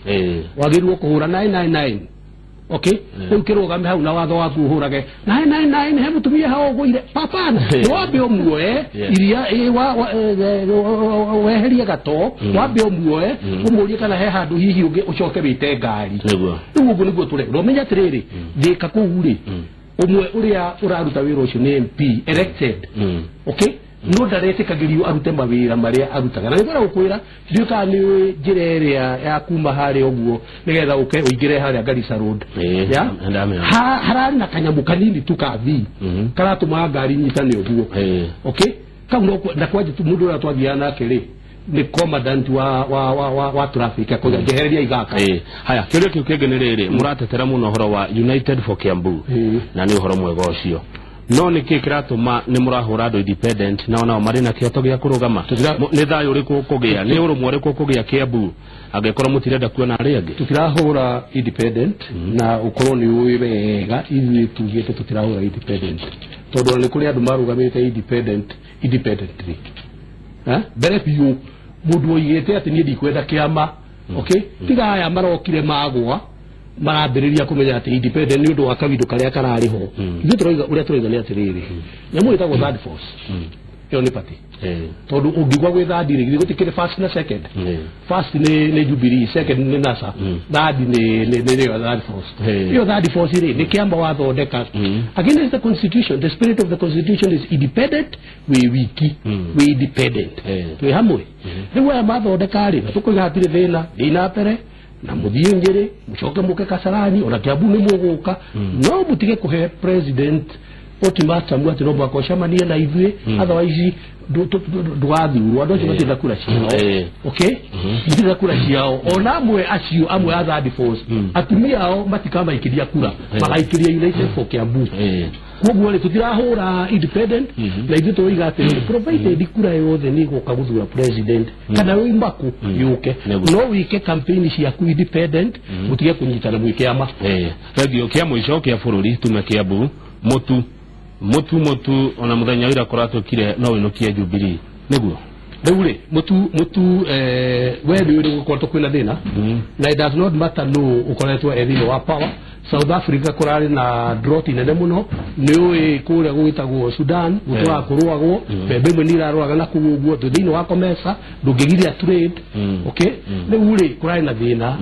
wagĩrĩirwo kũhũra 999. Okay, rĩu kĩrũgame hau na watho waku ũhũrage 999 he mũtumia hau ũgũire papana wambe ũmuoe iria weherie gato wambe ũmuoe ũmũrie kana he handũ hihi ũngĩ ũcoke wĩte ngari. Nĩguo rĩu ũguo nĩguo tũreka. Ũmenya atĩrĩrĩ Thika kũu rĩ ũmwe ũrĩa ũraruta wĩra ũcio nĩ MP elected. Okay, no ndaretĩkagĩrio arute mawĩra marĩa arutaga na nĩngwenda gũkwĩra ndiũĩ kana nĩ ũĩ njĩra ĩrĩa ya kuma harĩa ũguo nĩgetha ũke ũingĩre harĩa Garissa Road hararĩ na kanyamũ kanini tu ka V karatũmaga ngari nyitane ũguo. Okay, kau no na kwanja tu mũndũ ũrĩa twathiaga nake rĩ nĩ commandant wa traffic akoiga njehereria igaka. Haya, kĩũria kĩu kĩngĩ nĩ rĩrĩ mũratetera mũno ũhoro wa United for Kiambu na nĩ ũhoro mwega ũcio no nĩ kĩ kĩratũma nĩ mũrahũra andũ independent nao nao marĩ na kĩhoto gĩa kũrũgama? Nĩ thayũ ũrĩkũ ũkũgĩa nĩ ũrũmwe ũrĩkũ ũkũgĩa Kiambu angĩkorwo mũtirenda kuona arĩa angĩ? Tũtirahũra independent na ũkorwo nĩ ũĩ wega ithuĩ tugĩte tũtirahũra independent tondũ nĩ kũrĩ andũ marũgamĩte independently. Mbere biũ mũndũ oigĩte atĩ niĩ ndikwenda kĩama. Okay, tiga aya marokire magwa marambĩrĩria kũmenya atĩ independent nĩ ũndũ wa kawindo karĩa kararĩ ho. Ithuĩ tũroiga ũrĩa tũroiga nĩ atĩrĩrĩ nyamũ ĩtagwo third force ĩyo nĩ party tondũ ũngĩgwa gwĩ third rĩ githĩ gũtikĩrĩ first na second. First nĩ Jubilee, second nĩ NASA, third nĩ nĩyo third force. Ĩyo third force rĩ nĩ kĩama wathondeka against the constitution. The spirit of the constitution is independent wĩ wiki wĩ independent twĩ hamwe. Rĩu aya mathondeka rĩ na tũkoiga hatirĩ thĩna thiĩ na mbere na mũthiĩ Nyĩrĩ mũcoke mũke Kasarani ona Kiambu nĩ mũgũka no mũtige kũhe president ultimatum atĩ no mũhaka ũcemanie na ithuĩ otherwise ndũgathurwo. Andũ acio matirenda kura ciao. Okay, matirenda kura ciao ona amwe acio amwe a third force atumia ao matikamaikĩria kura magaikĩria United for Kiambu. Koguo rĩ tũtirahũra independent na ithuĩ tũroiga atĩrĩrĩ provided kura yothe nĩ ĩgũka gũthura president kana wĩ yũke no wĩke campaign ciaku independent mũtige kũnyitana mwĩ kĩama. Thengiũ kĩa mũico kĩa bũrũri tume Kiambu mũtu mũtu mũtu ona mũthenya ũrĩa kũratũkire no ũinũkie Jubilee nĩguo? Rĩu rĩ mũtu we nĩ ũrĩ gũkoretwo kwĩna thĩna na it does not matter no ũkoretwo e thĩinĩ wa power South Africa kũrarĩ na drought nene mũno nĩ ũĩ kũrĩa gwĩtagwo Sudan gũtũraga kũrũagwo mbembe imwe nĩ irarũaga na kũu ũguo twĩ thĩinĩ wa COMESA ndũngĩgiria trade okay rĩu rĩ kũrarĩ na thĩna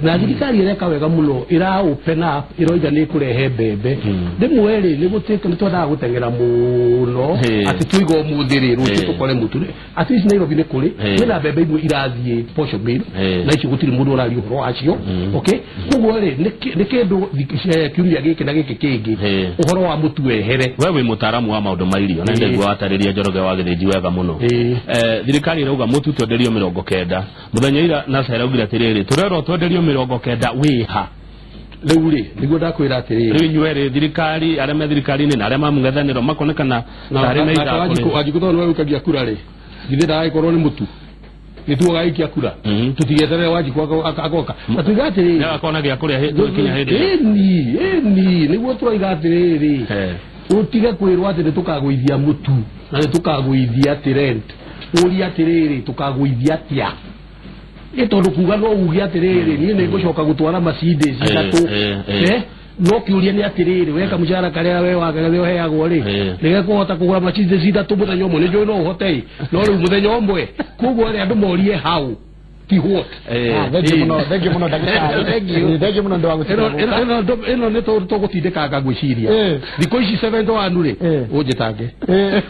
na thirikari ĩreka wega mũno ĩra open up ĩroiga nĩ ĩkũrehe mbembe rĩmwe rĩ nĩ gũtuĩka nĩ twendaga gũteng'era mũno atĩ tuiga ũmũthĩ rĩ rũciũ tũkore mũtu at least Nairobi nĩ kũrĩ kwĩna mbembe imwe irathiĩ posho mill na icio gũtirĩ mũndũ ũraria ũhoro wacio okay koguo rĩ nĩ kĩndũ kiumia gĩkĩ na gĩkĩ kĩngĩ ũhoro wa mũtu wehere we wĩ mũtaaramu wa maũndũ ma irio na nĩguo watarĩria Njoroge wa Gĩthĩnji wega mũno thirikari ĩrauga mũtu twenderio 90 mũthenya ira NASA ĩraugire atĩrĩrĩ tũrerwo twenderio 90 wĩha rĩu rĩ nĩguo ndakwĩra atĩrĩrĩ rĩu inyuĩ rĩ thirikari arĩa me thirikari-inĩ na arĩa mamũng'ethanĩro makonekana tarĩ na ithako Wanjikũ tondũ nĩwe ũikagia kura rĩ githĩ ndagagĩkorwo nĩ mũtu gĩtuo gagĩikia kura tũtigeterere Wanjikũ agoka na tuiga atĩrĩrĩ nĩagakorwo na gĩa kũrĩa tũgĩkinya hĩndĩ ĩyo ĩni ĩni nĩguo tũroiga atĩrĩrĩ ũtige kwĩrwo atĩ nĩ tũkagũithia mũtu na nĩ tũkagũithia atĩ rent ũrie atĩrĩrĩ tũkagũithia atĩa ĩ tondũ kuga no uge atĩrĩrĩ niĩ nĩ ngũcoka gũtwara Mercedes ithatũ no kĩũria nĩ atĩrĩrĩ weka mũcara karĩa we wagaga ũheagwo rĩ nĩgekũhota kũgũra Mercedes ithatũ mũthenya ũmwe nĩ njũĩ no ũhote ĩ no rĩu mũthenya ũmwe koguo rĩ andũ morie how ti what thengiũ mũno ndagĩtarĩ thengiũ mũno ndũ wa gũtinda ĩno nĩ tũgũtindĩkanga ngwĩciria thikũ ici 71 rĩ ũnjĩtange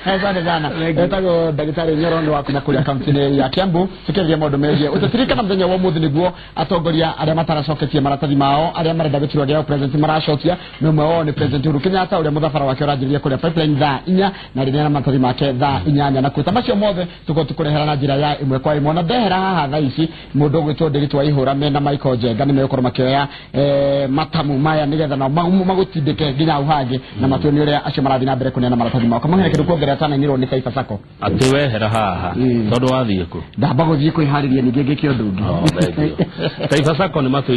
asante sana etagwo ndagĩtarĩ Nyoro nĩ wa kuma kũrĩa kaunti-inĩ ya Kiambu tũkĩaria maũndũ megiĩ ũtũtirikana mũthenya wa ũmũthĩ nĩguo atongoria arĩa mataracoketie maratathi mao arĩa marenda gĩturwa gĩa president maracokia nĩ ũmwe wao nĩ President Uhuru Kenyatta ũrĩa mũthabara wake ũranjĩrĩria kũrĩa Pipeline thaa 4 na rĩrĩa na maratathi make thaa 8 na kwĩta macio mothe tũkorwo tũkũrehera na njĩra ya ĩmwe kwa ĩmwe na ndehera haha thaa ici mũndũ ũgwĩtwo Ndĩritũ wa Ihũra mena Michael Njenga nĩ megũkorwo makĩoya matamu maya nĩgetha nao magũtindĩke nginya hau hangĩ na matuone ũrĩa acio marathiĩ na mbere kũneana maratathi mao kamwe hena kĩndũ kuongerera tanainĩrwo nĩ Taifa Sacco atĩ wehera haha tondũ wathiĩ kũ ndamba gũthiĩ kwĩharĩria ningĩ ngĩke ũndũ ũngĩ Taifa Sacco nĩ matũ